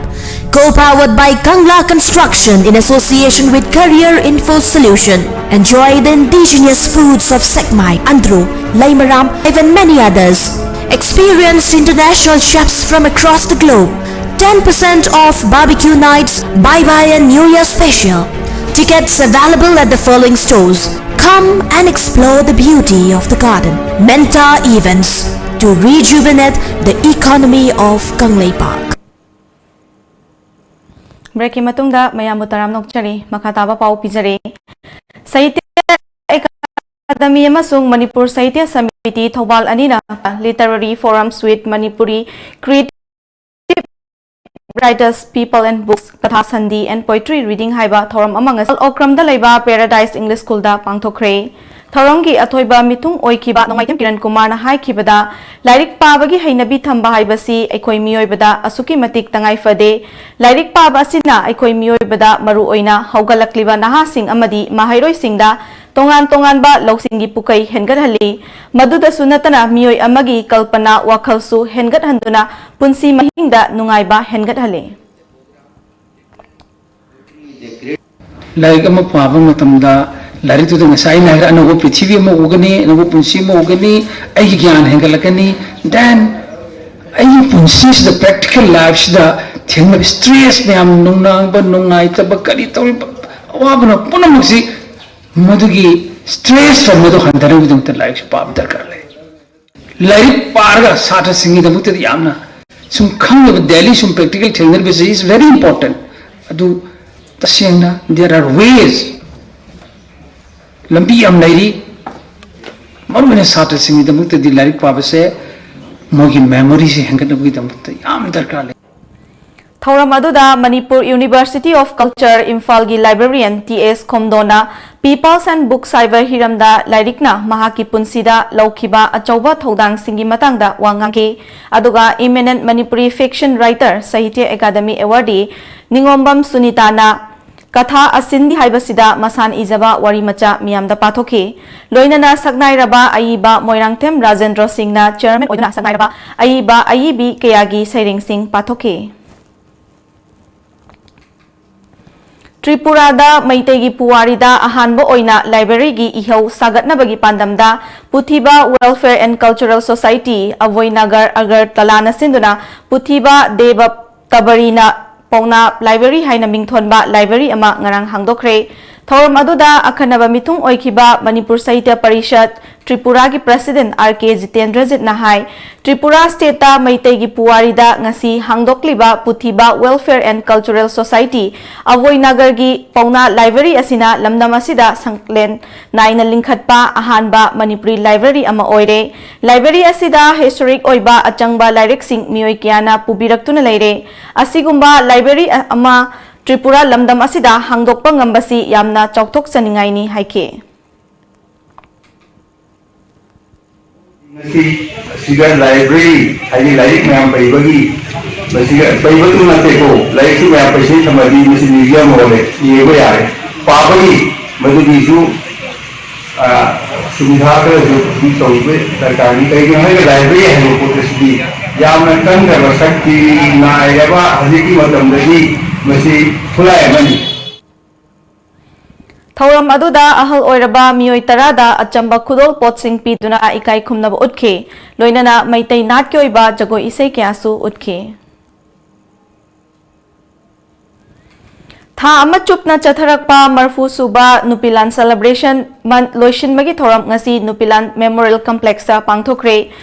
Co-powered by Kangla Construction in association with Career Info Solution. Enjoy the indigenous foods of Sekmai, Andro, Leimaram, and many others. Experience international chefs from across the globe. Ten percent off barbecue nights, bye bye and New Year special. Tickets available at the following stores. Come and explore the beauty of the garden. Menta Events to rejuvenate the economy of Kangleipak. Breakꯀꯤ ꯃꯇꯨꯡꯗ ꯃꯌꯥꯝꯕꯨ ꯇꯔꯥꯝꯅ ꯑꯣꯛꯆꯔꯤ꯫ ꯃꯈꯥ ꯇꯥꯕ ꯄꯥꯎ ꯄꯤꯖꯔꯤ꯫ ꯁꯥꯍꯤꯇ꯭ꯌ academy ꯑꯃꯁꯨꯡ ꯃꯅꯤꯄꯨꯔ ꯁꯥꯍꯤꯇ꯭ꯌ ꯁꯃꯤꯇꯤ ꯊꯧꯕꯥꯜ ꯑꯅꯤꯅ Literary Forums with Manipuri Creative Writers, People and Books, Katha Sandhi and Poetry Reading ꯍꯥꯏꯕ ꯊꯧꯔꯝ ꯑꯃ ꯉꯁꯤ ꯑꯣꯀ꯭ꯔꯝꯗ ꯂꯩꯕ Paradise English Schoolꯗ ꯄꯥꯡꯊꯣꯛꯈ꯭ꯔꯦ꯫ ꯊꯧꯔꯝꯒꯤ ꯑꯊꯣꯏꯕ ꯃꯤꯊꯨꯡ ꯑꯣꯏꯈꯤꯕ ꯅꯣꯡꯃꯥꯏꯊꯦꯝ ꯀꯤꯔꯟ ꯀꯨꯃꯥꯔꯅ ꯍꯥꯏꯈꯤꯕꯗ, ꯂꯥꯏꯔꯤꯛ ꯄꯥꯕꯒꯤ ꯍꯩꯅꯕꯤ ꯊꯝꯕ ꯍꯥꯏꯕꯁꯤ ꯑꯩꯈꯣꯏ ꯃꯤꯑꯣꯏꯕꯗ ꯑꯁꯨꯛꯀꯤ ꯃꯇꯤꯛ ꯇꯉꯥꯏ ꯐꯗꯦ꯫ ꯂꯥꯏꯔꯤꯛ ꯄꯥꯕ ꯑꯁꯤꯅ ꯑꯩꯈꯣꯏ ꯃꯤꯑꯣꯏꯕꯗ ꯃꯔꯨꯑꯣꯏꯅ ꯍꯧꯒꯠꯂꯛꯂꯤꯕ ꯅꯍꯥꯁꯤꯡ ꯑꯃꯗꯤ ꯃꯍꯩꯔꯣꯏꯁꯤꯡꯗ ꯇꯣꯉꯥꯟ ꯇꯣꯉꯥꯟꯕ ꯂꯧꯁꯤꯡꯒꯤ ꯄꯨꯀꯩ ꯍꯦꯟꯒꯠꯍꯜꯂꯤ꯫ ꯃꯗꯨꯗꯁꯨ ꯅꯠꯇꯅ ꯃꯤꯑꯣꯏ ꯑꯃꯒꯤ ꯀꯜꯄꯅꯥ ꯋꯥꯈꯜꯁꯨ ꯍꯦꯟꯒꯠꯍꯟꯗꯨꯅ ꯄꯨꯟꯁꯤ ꯃꯍꯤꯡꯗ ꯅꯨꯡꯉꯥꯏꯕ ꯍꯦꯟꯒꯠꯍꯜꯂꯤ꯫ ꯂꯥꯏꯔꯤꯛ ꯑꯃ ꯄꯥꯕ ꯃꯇꯝꯗ ꯂꯥꯏꯔꯤꯛꯇꯨꯗ ꯉꯁꯥꯏ ꯑꯩꯅ ꯍꯥꯏꯔ ꯑꯅꯧꯕ ꯄ꯭ꯔꯤꯊꯤꯕꯤ ꯑꯃ ꯎꯒꯅꯤ, ꯑꯅꯧꯕ ꯄꯨꯟꯁꯤ ꯑꯃ ꯎꯒꯅꯤ, ꯑꯩꯒꯤ ꯒ꯭ꯌꯥꯟ ꯍꯦꯟꯒꯠꯂꯛꯀꯅꯤ, then ꯑꯩꯒꯤ ꯄꯨꯟꯁꯤꯁꯤꯗ practical lifeꯁꯤꯗ ꯊꯦꯡꯅꯕ ꯏꯁꯇ꯭ꯔꯦꯁ ꯃꯌꯥꯝ, ꯅꯨꯡꯅꯥꯡꯕ, ꯅꯨꯡꯉꯥꯏꯇꯕ, ꯀꯔꯤ ꯇꯧꯔꯤꯕ, ꯑꯋꯥꯕꯅ ꯄꯨꯝꯅꯃꯛꯁꯤ, ꯃꯗꯨꯒꯤ ꯏꯁꯇ꯭ꯔꯦꯁ ꯐꯪꯕꯗꯨ ꯍꯟꯊꯅꯕꯒꯤꯗꯃꯛꯇ ꯂꯥꯏꯔꯤꯛꯁꯨ ꯄꯥꯕ ꯗꯔꯀꯥꯔ ꯂꯩ꯫ ꯂꯥꯏꯔꯤꯛ ꯄꯥꯔꯒ ꯁꯥꯇ꯭ꯔꯁꯤꯡꯒꯤꯗꯃꯛꯇꯗꯤ ꯌꯥꯝꯅ ꯁꯨꯝ ꯈꯪꯗꯕ, ꯗꯦꯂꯤ ꯁꯨꯝ ꯄ꯭ꯔꯦꯛꯇꯤꯀꯦꯜ ꯊꯦꯡꯅꯔꯤꯕꯁꯤ is very important꯫ ꯑꯗꯨ ꯇꯁꯦꯡꯅ there are ways, ꯂꯝꯕꯤ ꯌꯥꯝ ꯂꯩꯔꯤ꯫ ꯃꯔꯨꯑꯣꯏꯅ ꯁꯥꯇ꯭ꯔꯁꯤꯡꯒꯤꯗꯃꯛꯇꯗꯤ ꯂꯥꯏꯔꯤꯛ ꯄꯥꯕꯁꯦ ꯃꯣꯏꯒꯤ ꯃꯦꯃꯣꯔꯤꯁꯦ ꯍꯦꯟꯒꯠꯅꯕꯒꯤꯗꯃꯛꯇ ꯌꯥꯝ ꯗꯔꯀꯥꯔ ꯂꯩ꯫ ꯊꯧꯔꯝ ꯑꯗꯨꯗ Manipur University of Culture ꯏꯝꯐꯥꯜꯒꯤ librarian T S Khomdon People's and Books ꯍꯥꯏꯕ ꯍꯤꯔꯝꯗ ꯂꯥꯏꯔꯤꯛꯅ ꯃꯍꯥꯛꯀꯤ ꯄꯨꯟꯁꯤꯗ ꯂꯧꯈꯤꯕ ꯑꯆꯧꯕ ꯊꯧꯗꯥꯡꯁꯤꯡꯒꯤ ꯃꯇꯥꯡꯗ ꯋꯥ ꯉꯥꯡꯈꯤ꯫ ꯑꯗꯨꯒ Eminent Manipuri Fiction Writer Sahitya academy awardee Ningombam ꯁꯨꯅꯤꯇꯥꯅ ꯀꯊꯥ ꯑꯁꯤꯟꯕꯤ ꯍꯥꯏꯕꯁꯤꯗ ꯃꯁꯥꯅ ꯏꯖꯕ ꯋꯥꯔꯤ ꯃꯆꯥ ꯃꯤꯌꯥꯝꯗ ꯄꯥꯊꯣꯛꯈꯤ꯫ ꯂꯣꯏꯅꯅ ꯁꯛꯅꯥꯏꯔꯕ ꯑꯏꯕ ꯃꯣꯏꯔꯥꯡꯊꯦꯝ ꯔꯥꯖꯦꯟꯗ꯭ꯔꯣ ꯁꯤꯡꯅ ꯆꯤꯌꯔꯃꯦꯟ ꯑꯣꯏꯗꯨꯅ ꯁꯛꯅꯥꯏꯔꯕ ꯑꯏꯕ ꯑꯏꯕꯤ ꯀꯌꯥꯒꯤ ꯁꯩꯔꯦꯡꯁꯤꯡ ꯄꯥꯊꯣꯛꯈꯤ꯫ ꯇ꯭ꯔꯤꯄꯨꯔꯥꯗ ꯃꯩꯇꯩꯒꯤ ꯄꯨꯋꯥꯔꯤꯗ ꯑꯍꯥꯟꯕ ꯑꯣꯏꯅ ꯂꯥꯏꯕ꯭ꯔꯦꯔꯤꯒꯤ ꯏꯍꯧ ꯁꯥꯒꯠꯅꯕꯒꯤ ꯄꯥꯟꯗꯝꯗ ꯄꯨꯊꯤꯕ Welfare and Cultural Society, ꯑꯕꯣꯏ Nagar, ꯑꯒꯔꯇꯂꯥꯅ ꯁꯤꯟꯗꯨꯅ ꯄꯨꯊꯤꯕ ꯗꯦꯕ ꯇꯕꯔꯤꯅ ꯄꯥꯎꯅꯥ ꯂꯥꯏꯕ꯭ꯔꯦꯔꯤ ꯍꯥꯏꯅ ꯃꯤꯡꯊꯣꯟꯕ ꯂꯥꯏꯕ꯭ꯔꯦꯔꯤ ꯑꯃ ꯉꯔꯥꯡ ꯍꯥꯡꯗꯣꯛꯈ꯭ꯔꯦ꯫ ꯊꯧꯔꯝ ꯑꯗꯨꯗ ꯑꯈꯟꯅꯕ ꯃꯤꯊꯨꯡ ꯑꯣꯏꯈꯤꯕ ꯃꯅꯤꯄꯨꯔ ꯁꯥꯍꯤꯇ꯭ꯌ ꯄꯔꯤꯁꯠ ꯇ꯭ꯔꯤꯄꯨꯔꯥꯒꯤ ꯄ꯭ꯔꯁꯤꯗꯦꯟꯠ ꯑꯥꯔ ꯀꯦ ꯖꯤꯇꯦꯟꯗ꯭ꯔꯖꯤꯠꯅ ꯍꯥꯏ, ꯇ꯭ꯔꯤꯄꯨꯔꯥ ꯁ꯭ꯇꯦꯠꯇ ꯃꯩꯇꯩꯒꯤ ꯄꯨꯋꯥꯔꯤꯗ ꯉꯁꯤ ꯍꯥꯡꯗꯣꯛꯂꯤꯕ ꯄꯨꯊꯤꯕ Welfare and Cultural Society, ꯑꯕꯣꯏ ꯅꯥꯒꯔꯒꯤ ꯄꯥꯎꯅꯥ ꯂꯥꯏꯕ꯭ꯔꯦꯔꯤ ꯑꯁꯤꯅ ꯂꯝꯗꯝ ꯑꯁꯤꯗ ꯁꯪꯂꯦꯟ ꯅꯥꯏꯅ ꯂꯤꯡꯈꯠꯄ ꯑꯍꯥꯟꯕ ꯃꯅꯤꯄꯨꯔꯤ ꯂꯥꯏꯕ꯭ꯔꯦꯔꯤ ꯑꯃ ꯑꯣꯏꯔꯦ꯫ ꯂꯥꯏꯕ꯭ꯔꯦꯔꯤ ꯑꯁꯤꯗ ꯍꯤꯁꯇꯣꯔꯤꯛ ꯑꯣꯏꯕ ꯑꯆꯪꯕ ꯂꯥꯏꯔꯤꯛꯁꯤꯡ ꯃꯤꯑꯣꯏ ꯀꯌꯥꯅ ꯄꯨꯕꯤꯔꯛꯇꯨꯅ ꯂꯩꯔꯦ꯫ ꯑꯁꯤꯒꯨꯝꯕ ꯂꯥꯏꯕ꯭ꯔꯦꯔꯤ ꯑꯃ ꯇ꯭ꯔꯤꯄꯨꯔꯥ ꯂꯝꯗꯝ ꯑꯁꯤꯗ ꯍꯥꯡꯗꯣꯛꯄ ꯉꯝꯕꯁꯤ ꯌꯥꯝꯅ ꯆꯥꯎꯊꯣꯛꯆꯅꯤꯡꯉꯥꯏꯅꯤ ꯍꯥꯏꯈꯤ꯫ ꯉꯁꯤ ꯑꯁꯤꯗ ꯂꯥꯏꯕ꯭ꯔꯦꯔꯤ, ꯍꯥꯏꯗꯤ ꯂꯥꯏꯔꯤꯛ ꯃꯌꯥꯝ ꯄꯩꯕꯒꯤ, ꯃꯁꯤꯗ ꯄꯩꯕꯗꯨ ꯅꯠꯇꯦꯀꯣ, ꯂꯥꯏꯔꯤꯛꯁꯨ ꯃꯌꯥꯝ ꯄꯩꯁꯤꯟ ꯊꯝꯃꯗꯤ ꯃꯁꯤ ꯃ꯭ꯌꯨꯖꯤꯌꯝ ꯑꯣꯜꯂꯦ, ꯌꯦꯡꯕ ꯌꯥꯔꯦ꯫ ꯄꯥꯕꯒꯤ ꯃꯗꯨꯒꯤꯁꯨ, ꯑ, ꯁꯨꯕꯤꯙꯥ ꯈꯔꯁꯨ ꯑꯗꯨꯝ ꯇꯧꯕ ꯗꯔꯀꯥꯔꯅꯤ꯫ ꯀꯩꯒꯤꯅꯣ ꯍꯥꯏꯔꯒ ꯂꯥꯏꯕ꯭ꯔꯦꯔꯤ ꯍꯥꯏꯕ ꯄꯣꯠ ꯑꯁꯤꯗꯤ ꯌꯥꯝꯅ ꯀꯟꯈ꯭ꯔꯕ, ꯁꯛꯇꯤ ꯅꯥꯏꯔꯕ ꯍꯧꯖꯤꯛꯀꯤ ꯃꯇꯝꯗꯗꯤ ꯃꯁꯤ ꯈꯨꯠꯂꯥꯏ ꯑꯃꯅꯤ꯫ ꯊꯧꯔꯝ ꯑꯗꯨꯗ ꯑꯍꯜ ꯑꯣꯏꯔꯕ ꯃꯤꯑꯣꯏ ꯇꯔꯥꯗ ꯑꯆꯝꯕ ꯈꯨꯗꯣꯜ ꯄꯣꯠꯁꯤꯡ ꯄꯤꯗꯨꯅ ꯏꯀꯥꯏ ꯈꯨꯝꯅꯕ ꯎꯠꯈꯤ꯫ ꯂꯣꯏꯅꯅ ꯃꯩꯇꯩ ꯅꯥꯠꯀꯤ ꯑꯣꯏꯕ ꯖꯒꯣꯏ ꯏꯁꯩ ꯀꯌꯥꯁꯨ ꯎꯠꯈꯤ꯫ ꯊꯥ ꯑꯃ ꯆꯨꯞꯅ ꯆꯠꯊꯔꯛꯄ ꯃꯔꯐꯨ ꯁꯨꯕ ꯅꯨꯄꯤꯂꯥꯟ Celebration Month ꯂꯣꯏꯁꯤꯟꯕꯒꯤ ꯊꯧꯔꯝ ꯉꯁꯤ ꯅꯨꯄꯤꯂꯥꯟ Memorial Complexꯇ ꯄꯥꯡꯊꯣꯛꯈ꯭ꯔꯦ꯫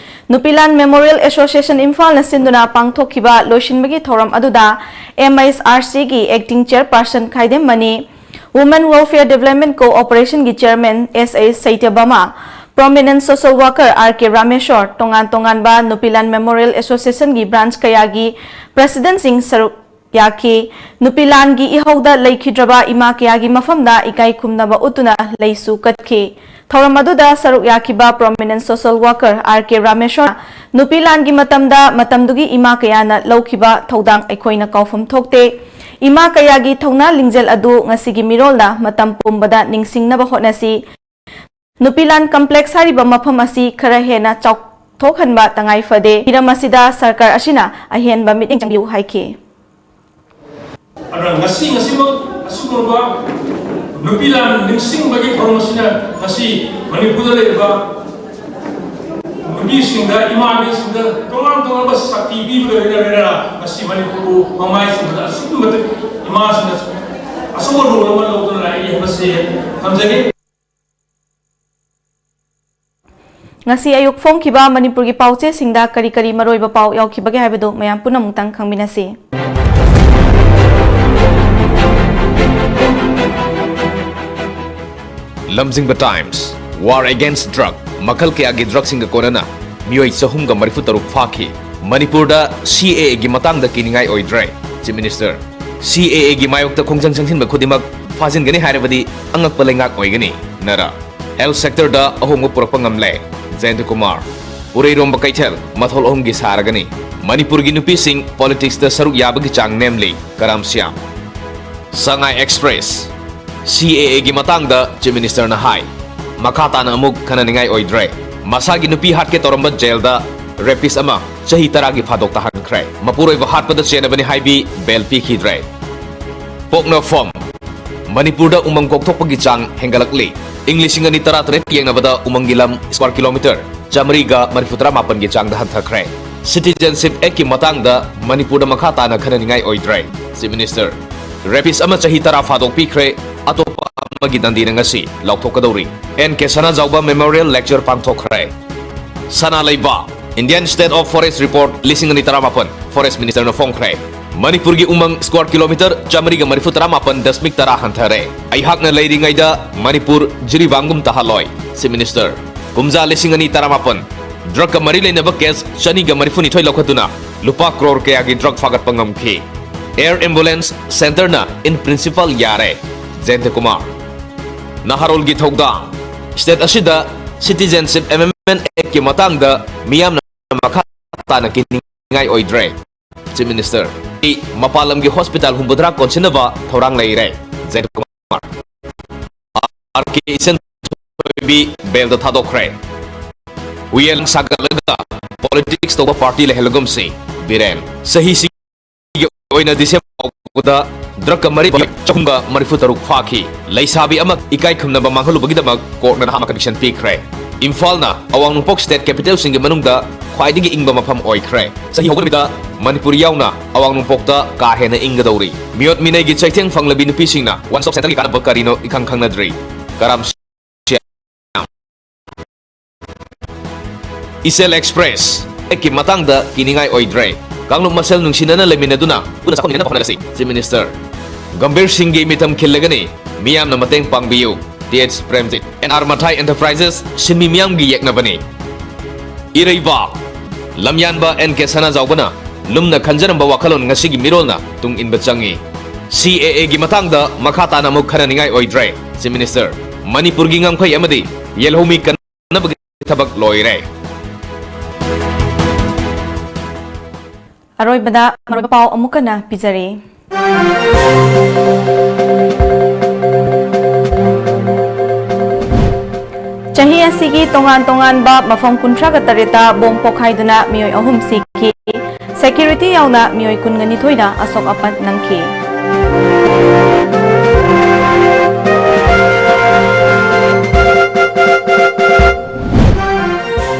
ꯅꯨꯄꯤꯂꯥꯟ Memorial Association ꯏꯝꯐꯥꯜꯅ ꯁꯤꯟꯗꯨꯅ ꯄꯥꯡꯊꯣꯛꯈꯤꯕ ꯂꯣꯏꯁꯤꯟꯕꯒꯤ ꯊꯧꯔꯝ ꯑꯗꯨꯗ M I S R Cꯒꯤ Acting Chairperson Khaidem Mani, Women Welfare Development Cooperationꯒꯤ Chairman S A Satyabhama, Prominent Social Worker R K Rameshwor, ꯇꯣꯉꯥꯟ ꯇꯣꯉꯥꯟꯕ ꯅꯨꯄꯤꯂꯥꯟ Memorial Associationꯒꯤ branch ꯀꯌꯥꯒꯤ Presidentꯁꯤꯡ ꯁꯔꯨꯛ ꯌꯥꯈꯤ꯫ ꯅꯨꯄꯤꯂꯥꯟꯒꯤ ꯏꯍꯧꯗ ꯂꯩꯈꯤꯗ꯭ꯔꯕ ꯏꯃꯥ ꯀꯌꯥꯒꯤ ꯃꯐꯝꯗ ꯏꯀꯥꯏ ꯈꯨꯝꯅꯕ ꯎꯠꯇꯨꯅ ꯂꯩꯁꯨ ꯀꯠꯈꯤ꯫ ꯊꯧꯔꯝ ꯑꯗꯨꯗ ꯁꯔꯨꯛ ꯌꯥꯈꯤꯕ Prominent Social Worker R K Rameshwor, ꯅꯨꯄꯤꯂꯥꯟꯒꯤ ꯃꯇꯝꯗ ꯃꯇꯝꯗꯨꯒꯤ ꯏꯃꯥ ꯀꯌꯥꯅ ꯂꯧꯈꯤꯕ ꯊꯧꯗꯥꯡ ꯑꯩꯈꯣꯏꯅ ꯀꯥꯎꯐꯝ ꯊꯣꯛꯇꯦ꯫ ꯏꯃꯥ ꯀꯌꯥꯒꯤ ꯊꯧꯅꯥ ꯂꯤꯡꯖꯦꯜ ꯑꯗꯨ ꯉꯁꯤꯒꯤ ꯃꯤꯔꯣꯜꯗ ꯃꯇꯝ ꯄꯨꯝꯕꯗ ꯅꯤꯡꯁꯤꯡꯅꯕ ꯍꯣꯠꯅꯁꯤ꯫ ꯅꯨꯄꯤꯂꯥꯟ Complex ꯍꯥꯏꯔꯤꯕ ꯃꯐꯝ ꯑꯁꯤ ꯈꯔ ꯍꯦꯟꯅ ꯆꯥꯎꯊꯣꯛꯍꯟꯕ ꯇꯉꯥꯏ ꯐꯗꯦ꯫ ꯍꯤꯔꯝ ꯑꯁꯤꯗ ꯁꯔꯀꯥꯔ ꯑꯁꯤꯅ ꯑꯍꯦꯟꯕ ꯃꯤꯠꯌꯦꯡ ꯆꯪꯕꯤꯌꯨ ꯍꯥꯏꯈꯤ꯫ ꯑꯗꯨꯅ ꯉꯁꯤ, ꯉꯁꯤꯃꯛ ꯑꯁꯤꯒꯨꯝꯂꯕ ꯅꯨꯄꯤꯂꯥꯟ ꯅꯤꯡꯁꯤꯡꯕꯒꯤ ꯊꯧꯔꯝ ꯑꯁꯤꯅ ꯉꯁꯤ ꯃꯅꯤꯄꯨꯔꯗ ꯂꯩꯔꯤꯕ ꯅꯨꯄꯤꯁꯤꯡꯗ, ꯏꯃꯥ ꯏꯕꯦꯟꯁꯤꯡꯗ ꯇꯣꯉꯥꯟ ꯇꯣꯉꯥꯟꯕ ꯁꯛꯇꯤ ꯄꯤꯕꯒ ꯂꯣꯏꯅ ꯂꯣꯏꯅꯅ ꯉꯁꯤ ꯃꯅꯤꯄꯨꯔꯕꯨ ꯃꯃꯥꯏ ꯆꯨꯝꯕꯗ ꯑꯁꯨꯛꯀꯤ ꯃꯇꯤꯛ ꯏꯃꯥꯁꯤꯡꯅ ꯑꯆꯧꯕ role ꯑꯃ ꯂꯧꯗꯨꯅ ꯂꯥꯛꯏ ꯍꯥꯏꯕꯁꯤ ꯊꯝꯖꯒꯦ꯫ ꯉꯁꯤ ꯑꯌꯨꯛ ꯐꯣꯡꯈꯤꯕ ꯃꯅꯤꯄꯨꯔꯒꯤ ꯄꯥꯎꯆꯦꯁꯤꯡꯗ ꯀꯔꯤ ꯀꯔꯤ ꯃꯔꯨꯑꯣꯏꯕ ꯄꯥꯎ ꯌꯥꯎꯈꯤꯕꯒꯦ ꯍꯥꯏꯕꯗꯨ ꯃꯌꯥꯝ ꯄꯨꯝꯅꯃꯛꯇꯪ ꯈꯪꯃꯤꯟꯅꯁꯤ꯫ ꯂꯝꯖꯤꯡꯕ Times, War Against Drug, ꯃꯈꯜ ꯀꯌꯥꯒꯤ drugꯁꯤꯡꯒ ꯀꯣꯟꯅꯅ ꯃꯤꯑꯣꯏ ꯆꯍꯨꯝꯒ ꯃꯔꯤꯐꯨ ꯇꯔꯨꯛ ꯐꯥꯈꯤ꯫ ꯃꯅꯤꯄꯨꯔꯗ C A Aꯒꯤ ꯃꯇꯥꯡꯗ ꯀꯤꯅꯤꯡꯉꯥꯏ ꯑꯣꯏꯗ꯭ꯔꯦ, Chief Minister꯫ C A Aꯒꯤ ꯃꯥꯌꯣꯛꯇ ꯈꯣꯡꯖꯪ ꯆꯪꯁꯤꯟꯕ ꯈꯨꯗꯤꯡꯃꯛ ꯐꯥꯖꯤꯟꯒꯅꯤ ꯍꯥꯏꯔꯕꯗꯤ ꯑꯉꯛꯄ ꯂꯩꯉꯥꯛ ꯑꯣꯏꯒꯅꯤ, ꯅꯔꯥ꯫ Health sectorꯗ ꯑꯍꯣꯡꯕ ꯄꯨꯔꯛꯄ ꯉꯝꯂꯦ, ꯖꯌꯟꯇ ꯀꯨꯃꯥꯔ꯫ ꯎꯔꯩꯔꯣꯝꯕ ꯀꯩꯊꯦꯜ ꯃꯊꯣꯜ ꯑꯍꯨꯝꯒꯤ ꯁꯥꯔꯒꯅꯤ꯫ ꯃꯅꯤꯄꯨꯔꯒꯤ ꯅꯨꯄꯤꯁꯤꯡ politicsꯇ ꯁꯔꯨꯛ ꯌꯥꯕꯒꯤ ꯆꯥꯡ ꯅꯦꯝꯂꯤ, ꯀꯔꯥꯝ ꯁ꯭ꯌꯥꯝ꯫ ꯁꯉꯥꯏ Express, C A Aꯒꯤ ꯃꯇꯥꯡꯗ Chief Ministerꯅ ꯍꯥꯏ, ꯃꯈꯥ ꯇꯥꯅ ꯑꯃꯨꯛ ꯈꯟꯅꯅꯤꯡꯉꯥꯏ ꯑꯣꯏꯗ꯭ꯔꯦ꯫ ꯃꯁꯥꯒꯤ ꯅꯨꯄꯤ ꯍꯥꯠꯀꯦ ꯇꯧꯔꯝꯕ jailꯗ rapist ꯑꯃ ꯆꯍꯤ ꯇꯔꯥꯒꯤ ꯐꯥꯗꯣꯛ ꯇꯥꯍꯟꯈ꯭ꯔꯦ꯫ ꯃꯄꯨꯔꯣꯏꯕ ꯍꯥꯠꯄꯗ ꯆꯦꯟꯅꯕꯅꯤ ꯍꯥꯏꯕꯤ bail ꯄꯤꯈꯤꯗ꯭ꯔꯦ꯫ ꯄꯣꯛꯅꯐꯝ, ꯃꯅꯤꯄꯨꯔꯗ ꯎꯃꯪ ꯀꯣꯛꯊꯣꯛꯄꯒꯤ ꯆꯥꯡ ꯍꯦꯟꯒꯠꯂꯛꯂꯤ꯫ ꯏꯪ ꯂꯤꯁꯤꯡ ꯑꯅꯤ ꯇꯔꯥꯇꯔꯦꯠ ꯌꯦꯡꯅꯕꯗ ꯎꯃꯪꯒꯤ ꯂꯝ square kilometre ꯆꯥꯃꯔꯤꯒ ꯃꯔꯤꯐꯨꯇꯔꯥ ꯃꯥꯄꯟꯒꯤ ꯆꯥꯡꯗ ꯍꯟꯊꯈ꯭ꯔꯦ꯫ Citizenship Actꯀꯤ ꯃꯇꯥꯡꯗ ꯃꯅꯤꯄꯨꯔꯗ ꯃꯈꯥ ꯇꯥꯅ ꯈꯟꯅꯅꯤꯡꯉꯥꯏ ꯑꯣꯏꯗ꯭ꯔꯦ, Chief Minister꯫ Rapist ꯑꯃ ꯆꯍꯤ ꯇꯔꯥ ꯐꯥꯗꯣꯛꯄꯤꯈ꯭ꯔꯦ, ꯑꯇꯣꯞꯄ ꯑꯃꯒꯤ ꯗꯟꯗꯤꯅ ꯉꯁꯤ ꯂꯥꯎꯊꯣꯛꯀꯗꯧꯔꯤ꯫ N K Sanajaoba Memorial Lecture ꯄꯥꯡꯊꯣꯛꯈ꯭ꯔꯦ꯫ ꯁꯅꯥ ꯂꯩꯕꯥꯛ, Indian State of Forest Report ꯂꯤꯁꯤꯡ ꯑꯅꯤ ꯇꯔꯥꯃꯥꯄꯟ Forest Ministerꯅ ꯐꯣꯡꯈ꯭ꯔꯦ꯫ ꯃꯅꯤꯄꯨꯔꯒꯤ ꯎꯃꯪ square kilometre ꯆꯥꯃꯔꯤꯒ ꯃꯔꯤꯐꯨ ꯇꯔꯥ ꯃꯥꯄꯟ ꯗꯁꯃꯤꯛ ꯇꯔꯥ ꯍꯟꯊꯔꯦ꯫ ꯑꯩꯍꯥꯛꯅ ꯂꯩꯔꯤꯉꯩꯗ ꯃꯅꯤꯄꯨꯔ ꯖꯤꯔꯤꯕꯥꯝꯒꯨꯝ ꯇꯥꯍꯜꯂꯣꯏ, Chief Minister꯫ ꯀꯨꯝꯖꯥ ꯂꯤꯁꯤꯡ ꯑꯅꯤ ꯇꯔꯥꯃꯥꯄꯟ, drugꯀ ꯃꯔꯤ ꯂꯩꯅꯕ case ꯆꯅꯤꯒ ꯃꯔꯤꯐꯨꯅꯤꯊꯣꯏ ꯂꯧꯈꯠꯇꯨꯅ ꯂꯨꯄꯥ crore ꯀꯌꯥꯒꯤ drug ꯐꯥꯒꯠꯄ ꯉꯝꯈꯤ꯫ Air Ambulance Centreꯅ in principle ꯌꯥꯔꯦ, ꯖꯌꯟꯇ ꯀꯨꯃꯥꯔ꯫ ꯅꯍꯥꯔꯣꯜꯒꯤ ꯊꯧꯗꯥꯡ, state ꯑꯁꯤꯗ Citizenship Amendment Actꯀꯤ ꯃꯇꯥꯡꯗ ꯃꯤꯌꯥꯝꯅ ꯃꯈꯥ ꯇꯥꯅ ꯀꯤꯅꯤꯡꯉꯥꯏ ꯑꯣꯏꯗ꯭ꯔꯦ, Chief Minister꯫ ꯃꯄꯥꯟ ꯂꯝꯒꯤ hospital ꯍꯨꯝꯐꯨꯇꯔꯥ ꯀꯣꯟꯁꯤꯟꯅꯕ ꯊꯧꯔꯥꯡ ꯂꯩꯔꯦ, ꯖꯌꯟꯇ ꯀꯨꯃꯥꯔ꯫ ꯑꯥꯔ ꯀꯦ ꯏꯆꯟꯊꯣꯏꯕꯤ bailꯗ ꯊꯥꯗꯣꯛꯈ꯭ꯔꯦ꯫ ꯍꯨꯌꯦꯟ ꯁꯥꯒꯠꯂꯒ politics ꯇꯧꯕ party ꯂꯩꯍꯜꯂꯒꯨꯝꯁꯤ, ꯕꯤꯔꯦꯟ꯫ ꯆꯍꯤꯁꯤꯒꯤ ꯑꯣꯏꯅ December ꯐꯥꯎꯕꯗ drugꯀ ꯃꯔꯤ ꯆꯍꯨꯝꯒ ꯃꯔꯤꯐꯨ ꯇꯔꯨꯛ ꯐꯥꯈꯤ꯫ ꯂꯩꯁꯥꯕꯤ ꯑꯃ ꯏꯀꯥꯏ ꯈꯨꯝꯅꯕ ꯃꯥꯡꯍꯜꯂꯨꯕꯒꯤꯗꯃꯛ courtꯅ ꯅꯍꯥ ꯑꯃ conviction ꯄꯤꯈ꯭ꯔꯦ꯫ ꯏꯝꯐꯥꯜꯅ ꯑꯋꯥꯡ ꯅꯣꯡꯄꯣꯛ state capitalꯁꯤꯡꯒꯤ ꯃꯅꯨꯡꯗ ꯈ꯭ꯋꯥꯏꯗꯒꯤ ꯏꯪꯕ ꯃꯐꯝ ꯑꯣꯏꯈ꯭ꯔꯦ꯫ ꯆꯍꯤ ꯍꯧꯕ ꯅꯨꯃꯤꯠꯇ ꯃꯅꯤꯄꯨꯔ ꯌꯥꯎꯅ ꯑꯋꯥꯡ ꯅꯣꯡꯄꯣꯛꯇ ꯀꯥ ꯍꯦꯟꯅ ꯏꯪꯒꯗꯧꯔꯤ꯫ ꯃꯤꯑꯣꯠ ꯃꯤꯅꯩꯒꯤ ꯆꯩꯊꯦꯡ ꯐꯪꯂꯕꯤ ꯅꯨꯄꯤꯁꯤꯡꯅ One Stop Centreꯒꯤ ꯀꯥꯟꯅꯕ ꯀꯔꯤꯅꯣ ꯏꯈꯪ ꯈꯪꯅꯗ꯭ꯔꯤ꯫ ꯀꯔꯝ ꯏꯆꯦꯜ Express ꯀꯤ ꯃꯇꯥꯡꯗ ꯀꯤꯅꯤꯡꯉꯥꯏ ꯑꯣꯏꯗ꯭ꯔꯦ꯫ ꯀꯥꯡꯂꯨꯞ ꯃꯁꯦꯜ ꯅꯨꯡꯁꯤꯅꯅ ꯂꯩꯃꯤꯟꯅꯗꯨꯅ ꯄꯨꯟꯅ ꯆꯥꯎꯈꯠꯃꯤꯟꯅꯅꯕ ꯍꯣꯠꯅꯔꯁꯤ, Chief Minister꯫ ꯒꯝꯚꯤꯔ ꯁꯤꯡꯒꯤ ꯃꯤꯇꯝ ꯈꯤꯜꯂꯒꯅꯤ, ꯃꯤꯌꯥꯝꯅ ꯃꯇꯦꯡ ꯄꯥꯡꯕꯤꯌꯨ, T H Premjit. N R ꯃꯊꯥꯏ Enterprises ꯁꯤꯟꯃꯤ ꯃꯤꯌꯥꯝꯒꯤ ꯌꯦꯛꯅꯕꯅꯤ꯫ ꯏꯔꯩꯕꯥꯛ, ꯂꯝꯌꯥꯟꯕ ꯑꯦꯟ ꯀꯦ ꯁꯅꯥꯖꯥꯎꯕꯅ ꯂꯨꯝꯅ ꯈꯟꯖꯔꯝꯕ ꯋꯥꯈꯜꯂꯣꯟ ꯉꯁꯤꯒꯤ ꯃꯤꯔꯣꯜꯅ ꯇꯨꯡ ꯏꯟꯕ ꯆꯪꯏ꯫ ꯁꯤ ꯑꯦ ꯑꯦꯒꯤ ꯃꯇꯥꯡꯗ ꯃꯈꯥ ꯇꯥꯅ ꯑꯃꯨꯛ ꯈꯟꯅꯅꯤꯡꯉꯥꯏ ꯑꯣꯏꯗ꯭ꯔꯦ, Chief Minister꯫ ꯃꯅꯤꯄꯨꯔꯒꯤ ꯉꯝꯈꯩ ꯑꯃꯗꯤ ꯌꯦꯜꯍꯧꯃꯤ ꯀꯟꯅꯕꯒꯤ ꯊꯕꯛ ꯂꯣꯏꯔꯦ꯫ ꯑꯔꯣꯏꯕꯗ ꯃꯔꯨꯑꯣꯏꯕ ꯄꯥꯎ ꯑꯃꯨꯛ ꯍꯟꯅ ꯄꯤꯖꯔꯤ꯫ ꯆꯍꯤ ꯑꯁꯤꯒꯤ ꯇꯣꯉꯥꯟ ꯇꯣꯉꯥꯟꯕ ꯃꯐꯝ ꯀꯨꯟꯊ꯭ꯔꯥꯒ ꯇꯔꯦꯠꯇ ꯕꯣꯝ ꯄꯣꯈꯥꯏꯗꯨꯅ ꯃꯤꯑꯣꯏ ꯑꯍꯨꯝ ꯁꯤꯈꯤ꯫ Security ꯌꯥꯎꯅ ꯃꯤꯑꯣꯏ ꯀꯨꯟꯒ ꯅꯤꯊꯣꯏꯅ ꯑꯁꯣꯛ ꯑꯄꯟ ꯅꯪꯈꯤ꯫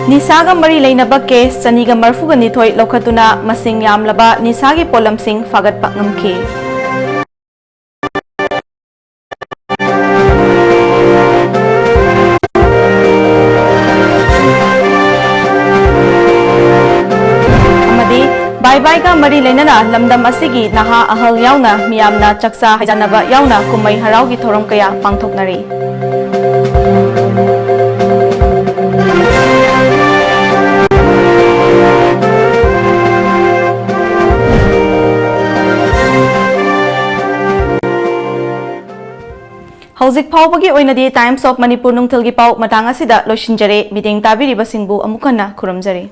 ꯅꯤꯁꯥꯒ ꯃꯔꯤ ꯂꯩꯅꯕ case ꯆꯅꯤꯒ ꯃꯔꯤꯐꯨꯒ ꯅꯤꯊꯣꯏ ꯂꯧꯈꯠꯇꯨꯅ ꯃꯁꯤꯡ ꯌꯥꯝꯂꯕ ꯅꯤꯁꯥꯒꯤ ꯄꯣꯠꯂꯝꯁꯤꯡ ꯐꯥꯒꯠꯄ ꯉꯝꯈꯤ꯫ ꯂꯥꯏꯒ ꯃꯔꯤ ꯂꯩꯅꯅ ꯂꯝꯗꯝ ꯑꯁꯤꯒꯤ ꯅꯍꯥ ꯑꯍꯜ ꯌꯥꯎꯅ ꯃꯤꯌꯥꯝꯅ ꯆꯥꯛꯆꯥ ꯍꯩꯖꯥꯟꯅꯕ ꯌꯥꯎꯅ ꯀꯨꯝꯍꯩ ꯍꯔꯥꯎꯒꯤ ꯊꯧꯔꯝ ꯀꯌꯥ ꯄꯥꯡꯊꯣꯛꯅꯔꯤ꯫ ꯍꯧꯖꯤꯛ ꯐꯥꯎꯕꯒꯤ ꯑꯣꯏꯅꯗꯤ Times of Manipur ꯅꯨꯡꯊꯤꯜꯒꯤ ꯄꯥꯎ ꯃꯇꯥꯡ ꯑꯁꯤꯗ ꯂꯣꯏꯁꯤꯟꯖꯔꯦ꯫ ꯃꯤꯠꯌꯦꯡ ꯇꯥꯕꯤꯔꯤꯕꯁꯤꯡꯕꯨ ꯑꯃꯨꯛ ꯍꯟꯅ ꯈꯨꯔꯨꯝꯖꯔꯤ꯫